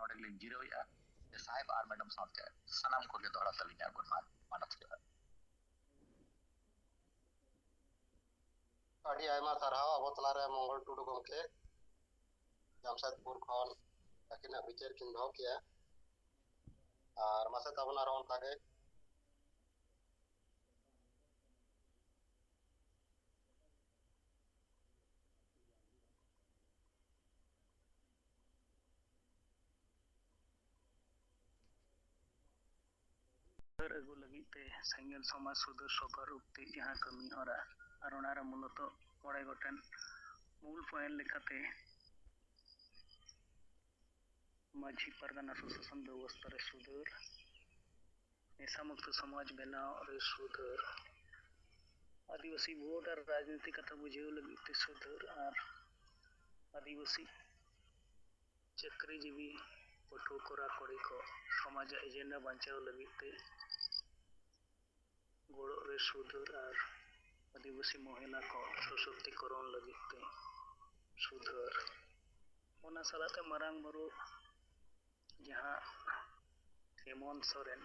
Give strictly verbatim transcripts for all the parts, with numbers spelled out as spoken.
ᱱᱚᱰᱮ ᱜᱮᱞᱤᱧ ᱡᱤᱨᱟᱹᱣᱮᱫᱼᱟ᱾ ᱥᱟᱦᱮᱵᱽ ᱟᱨ ᱢᱮᱰᱟᱢ ᱥᱟᱶᱛᱮ ᱥᱟᱱᱟᱢ ᱠᱚᱜᱮ ᱫᱚᱦᱲᱟ ᱛᱟᱹᱞᱤᱧ ᱟᱬᱜᱚᱱ ᱢᱟ, ᱢᱟᱱᱚᱛ ᱡᱚᱦᱟᱨ᱾ ᱟᱹᱰᱤ ᱟᱭᱢᱟ ᱥᱟᱨᱦᱟᱣ ᱟᱵᱚ ᱛᱟᱞᱟᱨᱮ ᱢᱚᱝᱜᱚᱞ ᱴᱩᱰᱩ ᱜᱚᱢᱠᱮ, ᱡᱟᱢᱥᱮᱫᱽᱯᱩᱨ ᱠᱷᱚᱱ ᱟᱹᱠᱤᱱᱟᱜ ᱵᱤᱪᱟᱹᱨ ᱠᱤᱱ ᱫᱚᱦᱚ ᱠᱮᱜᱼᱟ᱾ ᱟᱨ ᱢᱟᱥᱮ ᱛᱟᱵᱚᱱ ᱟᱨᱦᱚᱸ ᱚᱱᱠᱟᱜᱮ᱾ ᱥᱩᱫᱷᱟᱹᱨ ᱟᱹᱜᱩ ᱞᱟᱹᱜᱤᱫ ᱛᱮ ᱥᱮᱸᱜᱮᱞ ᱥᱚᱢᱟᱡᱽ ᱥᱩᱫᱷᱟᱹᱨ ᱥᱚᱵᱷᱟ ᱨᱩᱯ ᱛᱮ ᱡᱟᱦᱟᱸ ᱠᱟᱹᱢᱤ ᱦᱚᱨᱟ ᱟᱨ ᱚᱱᱟᱨᱮ ᱢᱩᱞᱚᱛᱚ ᱢᱚᱬᱮ ᱜᱚᱴᱮᱱ ᱢᱩᱞ point ᱞᱮᱠᱟᱛᱮ ᱢᱟᱹᱡᱷᱤ ᱯᱟᱨᱜᱟᱱᱟ ᱥᱩᱥᱟᱥᱚᱱ ᱵᱮᱵᱚᱥᱛᱷᱟ ᱨᱮ ᱥᱩᱫᱷᱟᱹᱨ, ᱱᱮᱥᱟ ᱢᱩᱠᱛᱚ ᱥᱚᱢᱟᱡᱽ ᱵᱮᱱᱟᱣ ᱨᱮ ᱥᱩᱫᱷᱟᱹᱨ, ᱟᱹᱫᱤᱵᱟᱹᱥᱤ vote ᱟᱨ ᱨᱟᱡᱽᱱᱤᱛᱤ ᱠᱟᱛᱷᱟ ᱵᱩᱡᱷᱟᱹᱣ ᱞᱟᱹᱜᱤᱫ ᱛᱮ ᱥᱩᱫᱷᱟᱹᱨ ᱟᱨ ᱟᱹᱫᱤᱵᱟᱹᱥᱤ ᱪᱟᱹᱠᱨᱤᱡᱤᱵᱤ ᱯᱟᱹᱴᱷᱩᱣᱟᱹ ᱠᱚᱲᱟ ᱠᱩᱲᱤ ᱠᱚ ᱥᱚᱢᱟᱡᱽ ᱟᱜ agenda ᱵᱟᱧᱪᱟᱣ ᱞᱟᱹᱜᱤᱫ ᱛᱮ ᱜᱚᱲᱚ ᱨᱮ ᱥᱩᱫᱷᱟᱹᱨ ᱟᱨ ᱟᱹᱫᱤᱵᱟᱹᱥᱤ ᱢᱚᱦᱤᱞᱟ ᱠᱚ ᱥᱚᱥᱚᱠᱛᱤᱠᱚᱨᱚᱱ ᱞᱟᱹᱜᱤᱫ ᱛᱮ ᱥᱩᱫᱷᱟᱹᱨ᱾ ᱚᱱᱟ ᱥᱟᱞᱟᱜ ᱛᱮ ᱢᱟᱨᱟᱝ ᱵᱩᱨᱩ ᱡᱟᱦᱟᱸ ᱦᱮᱢᱚᱱᱛ ᱥᱚᱨᱮᱱ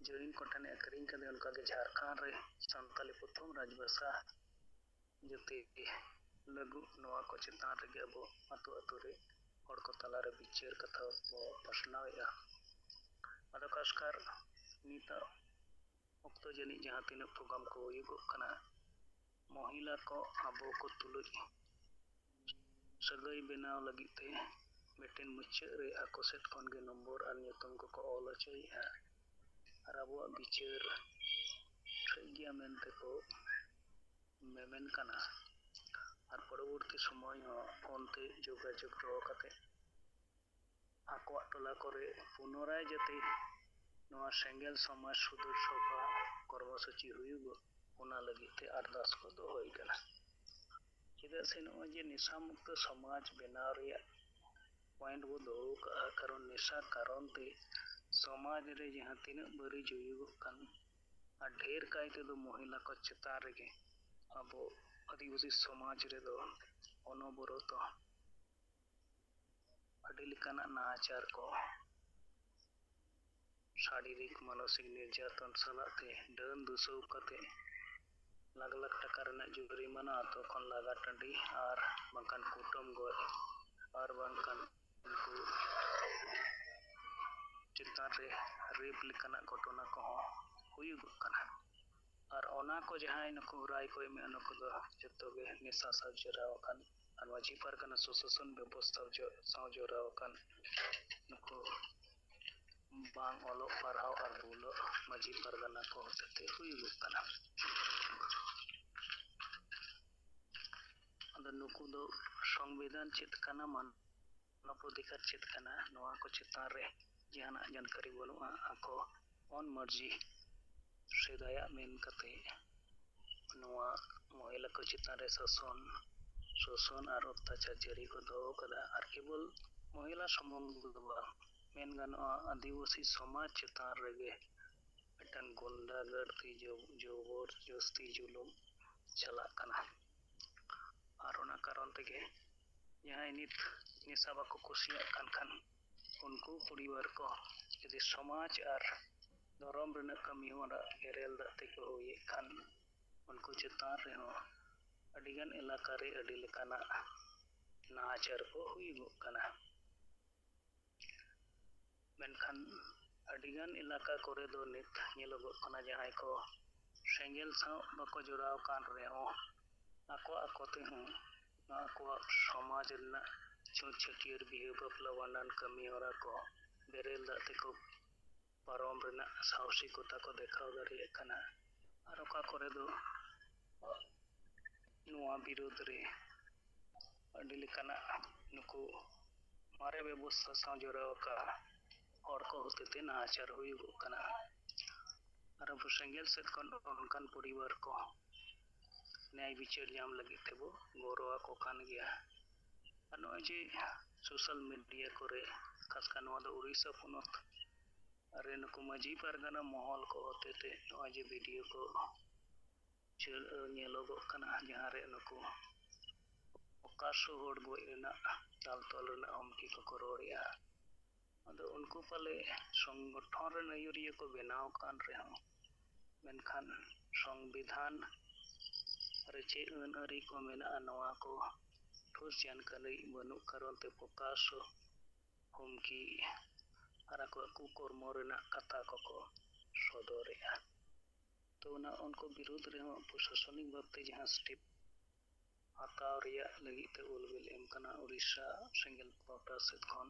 ᱡᱟᱹᱲᱤᱱ ᱠᱚᱴᱷᱮᱱᱮ ᱟᱹᱠᱷᱨᱤᱧ ᱠᱟᱫᱮ, ᱚᱱᱠᱟᱜᱮ ᱡᱷᱟᱲᱠᱷᱚᱸᱰ ᱨᱮ ᱥᱟᱱᱛᱟᱞᱤ ᱯᱨᱚᱛᱷᱚᱢ ᱨᱟᱡᱽᱵᱷᱟᱥᱟ ᱡᱟᱹᱛᱤ ᱞᱟᱹᱜᱩ, ᱱᱚᱣᱟ ᱠᱚ ᱪᱮᱛᱟᱱ ᱨᱮᱜᱮ ᱟᱵᱚ ᱟᱹᱛᱩ ᱟᱹᱛᱩ ᱨᱮ ᱦᱚᱲ ᱠᱚ ᱛᱟᱞᱟᱨᱮ ᱵᱤᱪᱟᱹᱨ ᱠᱟᱛᱷᱟ ᱵᱚ ᱯᱟᱥᱱᱟᱣᱮᱫᱼᱟ᱾ ᱟᱫᱚ ᱠᱷᱟᱥᱠᱟᱨ ᱱᱤᱛᱚᱜ ᱚᱠᱛᱚ ᱡᱟᱹᱱᱤᱡ ᱡᱟᱦᱟᱸ ᱛᱤᱱᱟᱹᱜ program ᱠᱚ ᱦᱩᱭᱩᱜᱚᱜ ᱠᱟᱱᱟ, ᱢᱚᱦᱤᱞᱟ ᱠᱚ ᱟᱵᱚ ᱠᱚ ᱛᱩᱞᱩᱡ ᱥᱟᱹᱜᱟᱹᱭ ᱵᱮᱱᱟᱣ ᱞᱟᱹᱜᱤᱫ ᱛᱮ ᱢᱤᱫᱴᱮᱱ ᱢᱩᱪᱟᱹᱫ ᱨᱮ ᱟᱠᱚ ᱥᱮᱫ ᱠᱷᱚᱱ ᱜᱮ ᱱᱚᱢᱵᱚᱨ ᱟᱨ ᱧᱩᱛᱩᱢ ᱠᱚᱠᱚ ᱚᱞ ᱦᱚᱪᱚᱭᱮᱫᱼᱟ᱾ ᱟᱨ ᱟᱵᱚᱣᱟᱜ ᱵᱤᱪᱟᱹᱨ ᱴᱷᱤᱠ ᱜᱮᱭᱟ ᱢᱮᱱᱛᱮ ᱠᱚ ᱢᱮᱢᱮᱱ ᱠᱟᱱᱟ᱾ ᱟᱨ ᱯᱚᱨᱚᱵᱚᱨᱛᱤ ᱥᱚᱢᱚᱭ ᱦᱚᱸ ᱯᱷᱳᱱ ᱛᱮ ᱡᱳᱜᱟᱡᱳᱜᱽ ᱫᱚᱦᱚ ᱠᱟᱛᱮ ᱟᱠᱚᱣᱟᱜ ᱴᱚᱞᱟ ᱠᱚᱨᱮ ᱯᱩᱱᱚᱨᱟᱭ ᱡᱟᱛᱮ ᱱᱚᱣᱟ ᱥᱮᱸᱜᱮᱞ ᱥᱚᱢᱟᱡᱽ ᱥᱩᱫᱷᱟᱹᱨ ᱥᱚᱵᱷᱟ ᱠᱚᱨᱢᱚᱥᱩᱪᱤ ᱦᱩᱭᱩᱜᱚᱜ, ᱚᱱᱟ ᱞᱟᱹᱜᱤᱫ ᱛᱮ ᱟᱨᱫᱟᱥ ᱠᱚ ᱫᱚᱦᱚᱭ ᱠᱟᱱᱟ᱾ ᱪᱮᱫᱟᱜ ᱥᱮ ᱱᱚᱜᱼᱚᱭ ᱡᱮ ᱱᱮᱥᱟ ᱢᱩᱠᱛᱚ ᱥᱚᱢᱟᱡᱽ ᱵᱮᱱᱟᱣ ᱨᱮᱭᱟᱜ point ᱵᱚ ᱫᱚᱦᱚ ᱠᱟᱜᱼᱟ, ᱠᱟᱨᱚᱱ ᱱᱮᱥᱟ ᱠᱟᱨᱚᱱ ᱛᱮ ᱥᱚᱢᱟᱡᱽ ᱨᱮ ᱡᱟᱦᱟᱸ ᱛᱤᱱᱟᱹᱜ ᱵᱟᱹᱲᱤᱡ ᱦᱩᱭᱩᱜᱚᱜ ᱠᱟᱱ, ᱟᱨ ᱰᱷᱮᱨ ᱠᱟᱭ ᱛᱮᱫᱚ ᱢᱚᱦᱤᱞᱟ ᱠᱚ ᱪᱮᱛᱟᱱ ᱨᱮᱜᱮ ᱟᱵᱚ ᱟᱹᱫᱤᱵᱟᱹᱥᱤ ᱥᱚᱢᱟᱡᱽ ᱨᱮᱫᱚ ᱚᱱᱚᱵᱚᱨᱚᱛᱚ ᱟᱹᱰᱤ ᱞᱮᱠᱟᱱᱟᱜ ᱱᱟᱦᱟᱪᱟᱨ ᱠᱚ, ᱥᱟᱨᱤᱨᱤᱠ ᱢᱟᱱᱚᱥᱤᱠ ᱱᱤᱨᱡᱟᱛᱚᱱ ᱥᱟᱞᱟᱜ ᱛᱮ ᱰᱟᱹᱱ ᱫᱩᱥᱟᱹᱣ ᱠᱟᱛᱮ ᱞᱟᱠᱷ ᱞᱟᱠᱷ ᱴᱟᱠᱟ ᱨᱮᱱᱟᱜ ᱡᱩᱨᱤᱢᱟᱱᱟ, ᱟᱛᱳ ᱠᱷᱚᱱ ᱞᱟᱜᱟ ᱴᱟᱺᱰᱤ ᱟᱨ ᱵᱟᱝᱠᱷᱟᱱ ᱠᱩᱴᱟᱹᱢ ᱜᱚᱡ ᱟᱨ ᱵᱟᱝᱠᱷᱟᱱ ᱩᱱᱠᱩ ᱪᱮᱛᱟᱱ ᱨᱮ ᱨᱮᱯ ᱞᱮᱠᱟᱱᱟᱜ ᱜᱷᱚᱴᱚᱱᱟ ᱠᱚᱦᱚᱸ ᱦᱩᱭᱩᱜᱚᱜ ᱠᱟᱱᱟ᱾ ᱟᱨ ᱚᱱᱟ ᱠᱚ ᱡᱟᱦᱟᱸᱭ ᱱᱩᱠᱩ ᱨᱟᱭ ᱠᱚ ᱮᱢᱮᱫᱼᱟ, ᱱᱩᱠᱩ ᱫᱚ ᱡᱚᱛᱚ ᱜᱮ ᱱᱮᱥᱟ ᱥᱟᱶ ᱡᱚᱲᱟᱣ ᱟᱠᱟᱱ ᱟᱨ ᱢᱟᱹᱡᱷᱤ ᱯᱟᱨᱜᱟᱱᱟ ᱥᱩᱥᱟᱥᱚᱱ ᱵᱮᱵᱚᱥᱛᱷᱟ ᱡᱚ-, ᱥᱟᱶ ᱡᱚᱲᱟᱣ ᱟᱠᱟᱱ ᱱᱩᱠᱩ ᱵᱟᱝ ᱚᱞᱚᱜ ᱯᱟᱲᱦᱟᱣ ᱟᱨ ᱵᱩᱞᱟᱹᱜ ᱢᱟᱹᱡᱷᱤ ᱯᱟᱨᱜᱟᱱᱟ ᱠᱚ ᱦᱚᱛᱮᱛᱮ ᱦᱩᱭᱩᱜᱚᱜ ᱠᱟᱱᱟ᱾ ᱟᱫᱚ ᱱᱩᱠᱩ ᱫᱚ ᱥᱚᱝᱵᱤᱫᱷᱟᱱ ᱪᱮᱫ ᱠᱟᱱᱟ, ᱢᱟᱱᱚᱵ ᱚᱫᱷᱤᱠᱟᱨ ᱪᱮᱫ ᱠᱟᱱᱟ, ᱱᱚᱣᱟ ᱠᱚ ᱪᱮᱛᱟᱱ ᱨᱮ ᱡᱟᱦᱟᱱᱟᱜ ᱡᱟᱱᱠᱟᱨᱤ ᱵᱟᱹᱱᱩᱜᱼᱟ᱾ ᱟᱠᱚ ᱢᱚᱱ ᱢᱟᱹᱨᱡᱤ ᱥᱮᱫᱟᱭᱟᱜ ᱢᱮᱱ ᱠᱟᱛᱮ ᱱᱚᱣᱟ ᱢᱚᱦᱤᱞᱟ ᱠᱚ ᱪᱮᱛᱟᱱ ᱨᱮ ᱥᱟᱥᱚᱱ, ᱥᱳᱥᱚᱱ ᱟᱨ ᱚᱛᱛᱟᱪᱟᱨ ᱡᱟᱹᱨᱤ ᱠᱚ ᱫᱚᱦᱚ ᱠᱟᱫᱟ᱾ ᱟᱨ ᱠᱮᱵᱚᱞ ᱢᱚᱦᱤᱞᱟ ᱥᱩᱢᱩᱝ ᱫᱚ ᱵᱟᱝ, ᱢᱮᱱ ᱜᱟᱱᱚᱜᱼᱟ, ᱟᱹᱫᱤᱵᱟᱹᱥᱤ ᱥᱚᱢᱟᱡᱽ ᱪᱮᱛᱟᱱ ᱨᱮᱜᱮ ᱢᱤᱫᱴᱟᱝ ᱜᱩᱱᱰᱟ ᱜᱟᱹᱲᱛᱤ ᱡᱚ-, ᱡᱚᱵᱚᱨ ᱡᱚᱥᱛᱤ ᱡᱩᱞᱩᱢ ᱪᱟᱞᱟᱜ ᱠᱟᱱᱟ᱾ ᱟᱨ ᱚᱱᱟ ᱠᱟᱨᱚᱱ ᱛᱮᱜᱮ ᱡᱟᱦᱟᱸᱭ ᱱᱤᱛ ᱱᱮᱥᱟ ᱵᱟᱠᱚ ᱠᱩᱥᱤᱭᱟᱜ ᱠᱟᱱ ᱠᱷᱟᱱ, ᱩᱱᱠᱩ ᱯᱚᱨᱤᱵᱟᱨ ᱠᱚ ᱡᱩᱫᱤ ᱥᱚᱢᱟᱡᱽ ᱟᱨ ᱫᱷᱚᱨᱚᱢ ᱨᱮᱱᱟᱜ ᱠᱟᱹᱢᱤ ᱦᱚᱨᱟ ᱮᱨᱮᱞ ᱫᱟᱜ ᱛᱮᱠᱚ ᱦᱩᱭᱮᱫ ᱠᱷᱟᱱ, ᱩᱱᱠᱩ ᱪᱮᱛᱟᱱ ᱨᱮᱦᱚᱸ ᱟᱹᱰᱤᱜᱟᱱ ᱮᱞᱟᱠᱟ ᱨᱮ ᱟᱹᱰᱤ ᱞᱮᱠᱟᱱᱟᱜ ᱱᱟᱦᱟᱪᱟᱨ ᱠᱚ ᱦᱩᱭᱩᱜᱚᱜ ᱠᱟᱱᱟ᱾ ᱢᱮᱱᱠᱷᱟᱱ ᱟᱹᱰᱤᱜᱟᱱ ᱮᱞᱟᱠᱟ ᱠᱚᱨᱮ ᱫᱚ ᱱᱤᱛ ᱧᱮᱞᱚᱜᱚᱜ ᱠᱟᱱᱟ, ᱡᱟᱦᱟᱸᱭ ᱠᱚ ᱥᱮᱸᱜᱮᱞ ᱥᱟᱶ ᱵᱟᱠᱚ ᱡᱚᱲᱟᱣ ᱠᱟᱱ ᱨᱮᱦᱚᱸ, ᱟᱠᱚ ᱟᱠᱚ ᱛᱮᱦᱚᱸ ᱟᱠᱚᱣᱟᱜ ᱥᱚᱢᱟᱡᱽ ᱨᱮᱱᱟᱜ ᱪᱷᱩᱸᱛ ᱪᱷᱟᱹᱴᱭᱟᱹᱨ, ᱵᱤᱦᱟᱹ ᱵᱟᱯᱞᱟ, ᱵᱷᱟᱸᱰᱟᱱ ᱠᱟᱹᱢᱤ ᱦᱚᱨᱟ ᱠᱚ ᱵᱮᱨᱮᱞ ᱫᱟᱜ ᱛᱮᱠᱚ ᱯᱟᱨᱚᱢ ᱨᱮᱱᱟᱜ ᱥᱟᱦᱚᱥᱤᱠᱚᱛᱟ ᱠᱚ ᱫᱮᱠᱷᱟᱣ ᱫᱟᱲᱮᱭᱟᱜ ᱠᱟᱱᱟ᱾ ᱟᱨ ᱚᱠᱟ ᱠᱚᱨᱮ ᱫᱚ ᱱᱚᱣᱟ ᱵᱤᱨᱩᱫᱽ ᱨᱮ ᱟᱹᱰᱤ ᱞᱮᱠᱟᱱᱟᱜ ᱱᱩᱠᱩ ᱢᱟᱨᱮ ᱵᱮᱵᱚᱥᱛᱷᱟ ᱥᱟᱶ ᱡᱚᱲᱟᱣ ᱟᱠᱟᱫ ᱦᱚᱲ ᱠᱚ ᱦᱚᱛᱮᱛᱮ ᱱᱟᱦᱟᱪᱟᱨ ᱦᱩᱭᱩᱜᱚᱜ ᱠᱟᱱᱟ᱾ ᱟᱨ ᱟᱵᱚ ᱥᱮᱸᱜᱮᱞ ᱥᱮᱫ ᱠᱷᱚᱱ ᱚᱱᱠᱟᱱ ᱯᱚᱨᱤᱵᱟᱨ ᱠᱚ ᱱᱮᱭᱟᱭ ᱵᱤᱪᱟᱹᱨ ᱧᱟᱢ ᱞᱟᱹᱜᱤᱫ ᱛᱮᱵᱚ ᱜᱚᱲᱚ ᱟᱠᱚ ᱠᱟᱱ ᱜᱮᱭᱟ᱾ ᱟᱨ ᱱᱚᱜᱼᱚᱭ ᱡᱮ social media ᱠᱚᱨᱮ, ᱠᱷᱟᱥ ᱠᱟᱨ ᱱᱚᱣᱟ ᱫᱚ ᱩᱲᱤᱥᱥᱟ ᱯᱚᱱᱚᱛ ᱨᱮ ᱱᱩᱠᱩ ᱢᱟᱹᱡᱷᱤ ᱯᱟᱨᱜᱟᱱᱟ ᱢᱚᱦᱚᱞ ᱠᱚ ᱦᱚᱛᱮᱛᱮ ᱱᱚᱜᱼᱚᱭ ᱡᱮ video ᱠᱚ ᱪᱟᱹᱞ-, ᱧᱮᱞᱚᱜᱚᱜ ᱠᱟᱱᱟ, ᱡᱟᱦᱟᱸ ᱨᱮ ᱱᱩᱠᱩ ᱯᱨᱚᱠᱟᱥᱚ ᱦᱚᱲ ᱜᱚᱡ ᱨᱮᱱᱟᱜ, ᱫᱟᱞ ᱛᱚᱞ ᱨᱮᱱᱟᱜ ᱦᱩᱢᱠᱤ ᱠᱚᱠᱚ ᱨᱚᱲᱮᱫᱼᱟ᱾ ᱟᱫᱚ ᱩᱱᱠᱩ ᱯᱟᱞᱮ ᱥᱚᱝᱜᱚᱴᱷᱚᱱ ᱨᱮᱱ ᱟᱹᱭᱩᱨᱤᱭᱟᱹ ᱠᱚ ᱵᱮᱱᱟᱣ ᱟᱠᱟᱱ ᱨᱮᱦᱚᱸ, ᱢᱮᱱᱠᱷᱟᱱ ᱥᱚᱝᱵᱤᱫᱷᱟᱱ ᱨᱮ ᱪᱮᱫ ᱟᱹᱱ ᱟᱹᱨᱤ ᱠᱚ ᱢᱮᱱᱟᱜᱼᱟ, ᱱᱚᱣᱟ ᱠᱚ ᱴᱷᱩᱥ ᱡᱟᱱᱠᱟᱨᱤ ᱵᱟᱹᱱᱩᱜ ᱠᱟᱨᱚᱱ ᱛᱮ ᱯᱨᱚᱠᱟᱥᱚ ᱦᱩᱢᱠᱤ ᱟᱨ ᱟᱠᱚᱣᱟᱜ ᱠᱩᱠᱚᱨᱢᱚ ᱨᱮᱱᱟᱜ ᱠᱟᱛᱷᱟ ᱠᱚᱠᱚ ᱥᱚᱫᱚᱨᱮᱜᱼᱟ᱾ ᱛᱚ ᱚᱱᱟ ᱩᱱᱠᱩ ᱵᱤᱨᱩᱫᱽ ᱨᱮᱦᱚᱸ ᱯᱨᱚᱥᱟᱥᱚᱱᱤᱠ ᱵᱷᱟᱵᱽᱛᱮ ᱡᱟᱦᱟᱸ step ᱦᱟᱛᱟᱣ ᱨᱮᱭᱟᱜ ᱞᱟᱹᱜᱤᱫ ᱛᱮ ᱩᱞ ᱵᱤᱞ ᱮᱢ ᱠᱟᱱᱟ ᱩᱲᱤᱥᱥᱟ ᱥᱮᱸᱜᱮᱞ ᱯᱟᱦᱴᱟ ᱥᱮᱫ ᱠᱷᱚᱱ᱾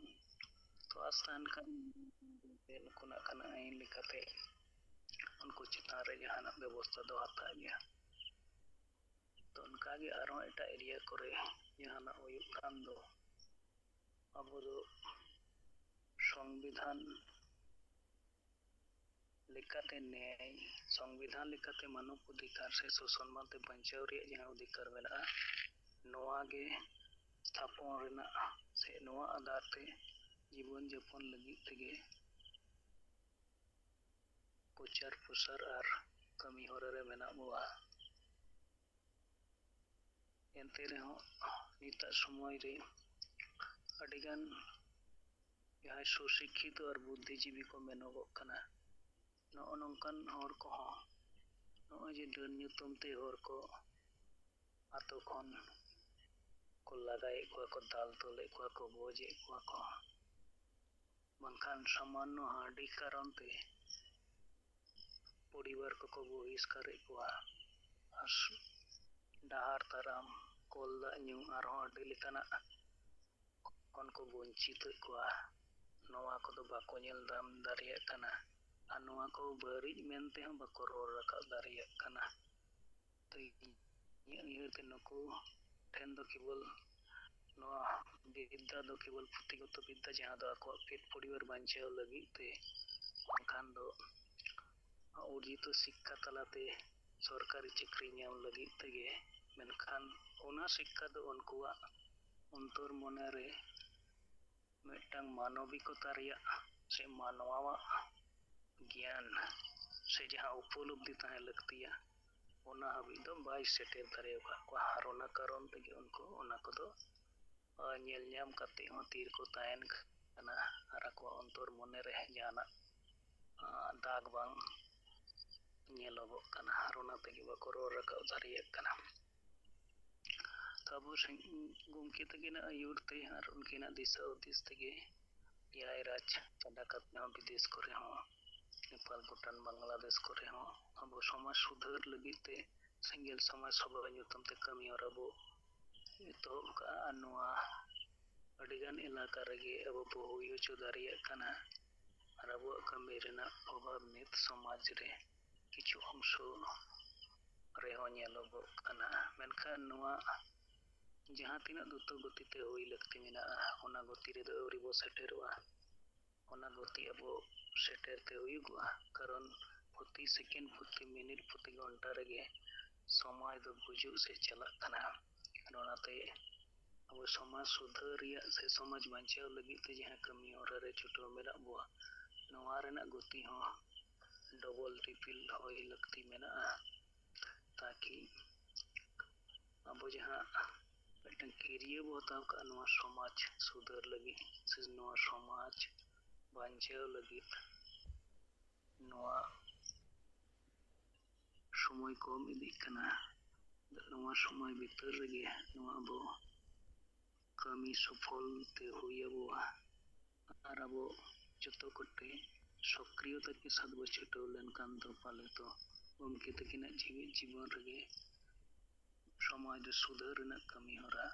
ᱛᱚ ᱟᱥ ᱛᱟᱦᱮᱱ ᱠᱷᱟᱱ ᱱᱩᱠᱩᱱᱟᱜ ᱠᱟᱱᱟ ᱟᱹᱭᱤᱱ ᱞᱮᱠᱟᱛᱮ ᱩᱱᱠᱩ ᱪᱮᱛᱟᱱ ᱨᱮ ᱡᱟᱦᱟᱱᱟᱜ ᱵᱮᱵᱚᱥᱛᱷᱟ ᱫᱚ ᱦᱟᱛᱟᱣ ᱜᱮᱭᱟ᱾ ᱛᱚ ᱚᱱᱠᱟᱜᱮ ᱟᱨᱦᱚᱸ ᱮᱴᱟᱜ area ᱠᱚᱨᱮ ᱡᱟᱦᱟᱱᱟᱜ ᱦᱩᱭᱩᱜ ᱠᱷᱟᱱ ᱫᱚ ᱟᱵᱚ ᱫᱚ ᱥᱚᱝᱵᱤᱫᱷᱟᱱ ᱞᱮᱠᱟᱛᱮ ᱱᱮᱭᱟᱭ, ᱥᱚᱝᱵᱤᱫᱷᱟᱱ ᱞᱮᱠᱟᱛᱮ ᱢᱟᱱᱚᱵ ᱚᱫᱷᱤᱠᱟᱨ ᱥᱮ ᱥᱳᱥᱚᱱ ᱵᱟᱝᱛᱮ ᱵᱟᱧᱪᱟᱣ ᱨᱮᱭᱟᱜ ᱡᱟᱦᱟᱸ ᱚᱫᱷᱤᱠᱟᱨ ᱢᱮᱱᱟᱜᱼᱟ, ᱱᱚᱣᱟ ᱜᱮ ᱛᱷᱟᱯᱚᱱ ᱨᱮᱱᱟᱜ ᱥᱮ ᱱᱚᱣᱟ ᱟᱫᱷᱟᱨ ᱛᱮ ᱡᱤᱵᱚᱱ ᱡᱟᱯᱚᱱ ᱞᱟᱹᱜᱤᱫ ᱛᱮᱜᱮ ᱯᱨᱚᱪᱟᱨ ᱯᱨᱚᱥᱟᱨ ᱟᱨ ᱠᱟᱹᱢᱤ ᱦᱚᱨᱟ ᱨᱮ ᱢᱮᱱᱟᱜ ᱵᱚᱣᱟ᱾ ᱮᱱᱛᱮ ᱨᱮᱦᱚᱸ ᱱᱤᱛᱟᱜ ᱥᱚᱢᱚᱭ ᱨᱮ ᱟᱹᱰᱤᱜᱟᱱ ᱡᱟᱦᱟᱸᱭ ᱥᱩᱥᱤᱠᱠᱷᱤᱛᱚ ᱟᱨ ᱵᱩᱫᱽᱫᱷᱤᱡᱤᱵᱤ ᱠᱚ ᱢᱮᱱᱚᱜᱚᱜ ᱠᱟᱱᱟ, ᱱᱚᱜᱼᱚ ᱱᱚᱝᱠᱟᱱ ᱦᱚᱲ ᱠᱚᱦᱚᱸ ᱱᱚᱜᱼᱚᱭ ᱡᱮ ᱰᱟᱹᱱ ᱧᱩᱛᱩᱢ ᱛᱮ ᱦᱚᱲ ᱠᱚ ᱟᱛᱳ ᱠᱷᱚᱱ ᱠᱚ ᱞᱟᱜᱟᱭᱮᱫ ᱠᱚᱣᱟ ᱠᱚ, ᱫᱟᱞ ᱛᱚᱞᱮᱫ ᱠᱚᱣᱟ ᱠᱚ, ᱜᱚᱡᱮᱫ ᱠᱚᱣᱟ ᱠᱚ, ᱵᱟᱝᱠᱷᱟᱱ ᱥᱟᱢᱟᱱᱱᱚ ᱦᱟᱺᱰᱤ ᱠᱟᱨᱚᱱ ᱛᱮ ᱯᱚᱨᱤᱵᱟᱨ ᱠᱚᱠᱚ ᱵᱚᱦᱤᱥᱠᱟᱨᱮᱫ ᱠᱚᱣᱟ ᱟᱨ ᱰᱟᱦᱟᱨ ᱛᱟᱲᱟᱢ, ᱠᱚᱞ ᱫᱟᱜ ᱧᱩ ᱟᱨᱦᱚᱸ ᱟᱹᱰᱤ ᱞᱮᱠᱟᱱᱟᱜ ᱠᱷᱚᱱ ᱠᱚ ᱵᱚᱧᱪᱤᱛᱮᱫ ᱠᱚᱣᱟ᱾ ᱱᱚᱣᱟ ᱠᱚᱫᱚ ᱵᱟᱠᱚ ᱧᱮᱞ ᱫᱟᱢ ᱫᱟᱲᱮᱭᱟᱜ ᱠᱟᱱᱟ ᱟᱨ ᱱᱚᱣᱟ ᱠᱚ ᱵᱟᱹᱲᱤᱡ ᱢᱮᱱᱛᱮ ᱦᱚᱸ ᱵᱟᱠᱚ ᱨᱚᱲ ᱨᱟᱠᱟᱵ ᱫᱟᱲᱮᱭᱟᱜ ᱠᱟᱱᱟ᱾ ᱛᱚ ᱤᱧᱟᱹᱜ ᱩᱭᱦᱟᱹᱨ ᱛᱮ ᱱᱩᱠᱩ ᱴᱷᱮᱱ ᱫᱚ ᱠᱮᱵᱚᱞ ᱱᱚᱣᱟ ᱵᱤᱫᱽᱫᱟ ᱫᱚ ᱠᱮᱵᱚᱞ ᱯᱩᱛᱷᱤᱜᱚᱛᱚ ᱵᱤᱫᱽᱫᱟ, ᱡᱟᱦᱟᱸ ᱫᱚ ᱟᱠᱚᱣᱟᱜ ᱯᱮᱴ ᱯᱚᱨᱤᱵᱟᱨ ᱵᱟᱧᱪᱟᱣ ᱞᱟᱹᱜᱤᱫ ᱛᱮ, ᱵᱟᱝᱠᱷᱟᱱ ᱫᱚ ᱚᱨᱡᱤᱛᱚ ᱥᱤᱠᱠᱷᱟ ᱛᱟᱞᱟᱛᱮ ᱥᱚᱨᱠᱟᱨᱤ ᱪᱟᱹᱠᱨᱤ ᱧᱟᱢ ᱞᱟᱹᱜᱤᱫ ᱛᱮᱜᱮ᱾ ᱢᱮᱱᱠᱷᱟᱱ ᱚᱱᱟ ᱥᱤᱠᱠᱷᱟ ᱫᱚ ᱩᱱᱠᱩᱣᱟᱜ ᱚᱱᱛᱚᱨ ᱢᱚᱱᱮ ᱨᱮ ᱢᱤᱫᱴᱟᱝ ᱢᱟᱱᱚᱵᱤᱠᱚᱛᱟ ᱨᱮᱭᱟᱜ ᱥᱮ ᱢᱟᱱᱣᱟᱣᱟᱜ ᱜᱮᱭᱟᱱ ᱥᱮ ᱡᱟᱦᱟᱸ ᱩᱯᱚᱞᱚᱵᱽᱫᱷᱤ ᱛᱟᱦᱮᱸ ᱞᱟᱹᱠᱛᱤᱭᱟ, ᱚᱱᱟ ᱦᱟᱹᱵᱤᱡ ᱫᱚ ᱵᱟᱭ ᱥᱮᱴᱮᱨ ᱫᱟᱲᱮ ᱟᱠᱟᱫ ᱠᱚᱣᱟ᱾ ᱟᱨ ᱚᱱᱟ ᱠᱟᱨᱚᱱ ᱛᱮᱜᱮ ᱩᱱᱠᱩ ᱚᱱᱟ ᱠᱚᱫᱚ, ᱟᱨ ᱧᱮᱞ ᱧᱟᱢ ᱠᱟᱛᱮ ᱦᱚᱸ ᱛᱤᱨ ᱠᱚ ᱛᱟᱦᱮᱱ ᱠᱟᱱᱟ᱾ ᱟᱨ ᱟᱠᱚᱣᱟᱜ ᱚᱱᱛᱚᱨ ᱢᱚᱱᱮ ᱨᱮ ᱡᱟᱦᱟᱱᱟᱜ, ᱟᱨ ᱫᱟᱜᱽ ᱵᱟᱝ ᱧᱮᱞᱚᱜᱚᱜ ᱠᱟᱱᱟ᱾ ᱟᱨ ᱚᱱᱟ ᱛᱮᱜᱮ ᱵᱟᱠᱚ ᱨᱚᱲ ᱨᱟᱠᱟᱵ ᱫᱟᱲᱮᱭᱟᱜ ᱠᱟᱱᱟ᱾ ᱛᱚ ᱟᱵᱚ ᱥᱮ-, ᱜᱚᱢᱠᱮ ᱛᱟᱹᱠᱤᱱᱟᱜ ᱟᱹᱭᱩᱨ ᱛᱮ ᱟᱨ ᱩᱱᱠᱤᱱᱟᱜ ᱫᱤᱥᱟᱹ ᱦᱩᱫᱤᱥ ᱛᱮᱜᱮ ᱮᱭᱟᱭ ᱨᱟᱡᱽ ᱪᱷᱟᱰᱟ ᱠᱟᱛᱮ ᱦᱚᱸ ᱵᱤᱫᱮᱥ ᱠᱚᱨᱮ ᱦᱚᱸ, ᱱᱮᱯᱟᱞ, ᱵᱷᱩᱴᱟᱱ, ᱵᱟᱝᱞᱟᱫᱮᱥ ᱠᱚᱨᱮ ᱦᱚᱸ ᱟᱵᱚ ᱥᱚᱢᱟᱡᱽ ᱥᱩᱫᱷᱟᱹᱨ ᱞᱟᱹᱜᱤᱫ ᱛᱮ ᱥᱮᱸᱜᱮᱞ ᱥᱚᱢᱟᱡᱽ ᱥᱚᱵᱷᱟ ᱧᱩᱛᱩᱢ ᱛᱮ ᱠᱟᱹᱢᱤ ᱦᱚᱨᱟ ᱵᱚ ᱮᱛᱚᱦᱚᱵ ᱠᱟᱜᱼᱟ᱾ ᱟᱨ ᱱᱚᱣᱟ ᱟᱹᱰᱤᱜᱟᱱ ᱮᱞᱟᱠᱟ ᱨᱮᱜᱮ ᱟᱵᱚ ᱵᱚ ᱦᱩᱭ ᱦᱚᱪᱚ ᱫᱟᱲᱮᱭᱟᱜ ᱠᱟᱱᱟ᱾ ᱟᱨ ᱟᱵᱚᱣᱟᱜ ᱠᱟᱹᱢᱤ ᱨᱮᱱᱟᱜ ᱯᱨᱚᱵᱷᱟᱵᱽ ᱱᱤᱛ ᱥᱚᱢᱟᱡᱽ ᱨᱮ ᱠᱤᱪᱷᱩ ᱚᱝᱥᱚ ᱨᱮᱦᱚᱸ ᱧᱮᱞᱚᱜᱚᱜ ᱠᱟᱱᱟ᱾ ᱢᱮᱱᱠᱷᱟᱱ ᱱᱚᱣᱟ ᱡᱟᱦᱟᱸ ᱛᱤᱱᱟᱹᱜ ᱫᱨᱩᱛᱚ ᱜᱚᱛᱤ ᱛᱮ ᱦᱩᱭ ᱞᱟᱹᱠᱛᱤ ᱢᱮᱱᱟᱜᱼᱟ, ᱚᱱᱟ ᱜᱚᱛᱤ ᱨᱮᱫᱚ ᱟᱹᱣᱨᱤ ᱵᱚ ᱥᱮᱴᱮᱨᱚᱜᱼᱟ᱾ ᱚᱱᱟ ᱜᱚᱛᱤ ᱟᱵᱚ ᱥᱮᱴᱮᱨ ᱛᱮ ᱦᱩᱭᱩᱜᱚᱜᱼᱟ, ᱠᱟᱨᱚᱱ ᱯᱨᱚᱛᱤ ᱥᱮᱠᱮᱱᱰ, ᱯᱨᱚᱛᱤ ᱢᱤᱱᱤᱴ, ᱯᱨᱚᱛᱤ ᱜᱷᱚᱱᱴᱟ ᱨᱮᱜᱮ ᱥᱚᱢᱟᱡᱽ ᱫᱚ ᱜᱩᱡᱩᱜ ᱥᱮᱫ ᱪᱟᱞᱟᱜ ᱠᱟᱱᱟ᱾ ᱟᱨ ᱚᱱᱟᱛᱮ ᱟᱵᱚ ᱥᱚᱢᱟᱡᱽ ᱥᱩᱫᱷᱟᱹᱨ ᱨᱮᱭᱟᱜ ᱥᱮ ᱥᱚᱢᱟᱡᱽ ᱵᱟᱧᱪᱟᱣ ᱞᱟᱹᱜᱤᱫ ᱛᱮ ᱡᱟᱦᱟᱸ ᱠᱟᱹᱢᱤ ᱦᱚᱨᱟ ᱨᱮ ᱪᱷᱩᱴᱟᱹᱣ ᱢᱮᱱᱟᱜ ᱵᱚᱣᱟ, ᱱᱚᱣᱟ ᱨᱮᱱᱟᱜ ᱜᱚᱛᱤ ᱦᱚᱸ ᱰᱚᱵᱚᱞ ᱴᱨᱤᱯᱤᱞ ᱦᱩᱭ ᱞᱟᱹᱠᱛᱤ ᱢᱮᱱᱟᱜᱼᱟ, ᱛᱟᱠᱤ ᱟᱵᱚ ᱡᱟᱦᱟᱸ ᱢᱤᱫᱴᱟᱝ ᱠᱮᱨᱤᱭᱟᱹ ᱵᱚ ᱦᱟᱛᱟᱣ ᱠᱟᱜᱼᱟ ᱱᱚᱣᱟ ᱥᱚᱢᱟᱡᱽ ᱥᱩᱫᱷᱟᱹᱨ ᱞᱟᱹᱜᱤᱫ ᱥᱮ ᱱᱚᱣᱟ ᱥᱚᱢᱟᱡᱽ ᱵᱟᱧᱪᱟᱣ ᱞᱟᱹᱜᱤᱫ, ᱱᱚᱣᱟ ᱥᱚᱢᱚᱭ ᱠᱚᱢ ᱤᱫᱤᱜ ᱠᱟᱱᱟ᱾ ᱱᱚᱣᱟ ᱥᱚᱢᱚᱭ ᱵᱷᱤᱛᱟᱹᱨ ᱨᱮᱜᱮ ᱱᱚᱣᱟ ᱟᱵᱚ ᱠᱟᱹᱢᱤ ᱥᱚᱯᱷᱚᱞ ᱛᱮ ᱦᱩᱭ ᱟᱵᱚᱣᱟ᱾ ᱟᱨ ᱟᱵᱚ ᱡᱚᱛᱚ ᱠᱚᱛᱮ ᱥᱚᱠᱨᱤᱭᱚᱛᱟ ᱠᱮ ᱥᱟᱛ ᱵᱚ ᱪᱷᱩᱴᱟᱹᱣ ᱞᱮᱱᱠᱷᱟᱱ ᱫᱚ ᱯᱟᱞᱮ ᱫᱚ ᱜᱚᱢᱠᱮ ᱛᱟᱹᱠᱤᱱᱟᱜ ᱡᱤᱣᱮᱫ ᱡᱤᱵᱚᱱ ᱨᱮᱜᱮ ᱥᱚᱢᱟᱡᱽ ᱥᱩᱫᱷᱟᱹᱨ ᱨᱮᱱᱟᱜ ᱠᱟᱹᱢᱤ ᱦᱚᱨᱟ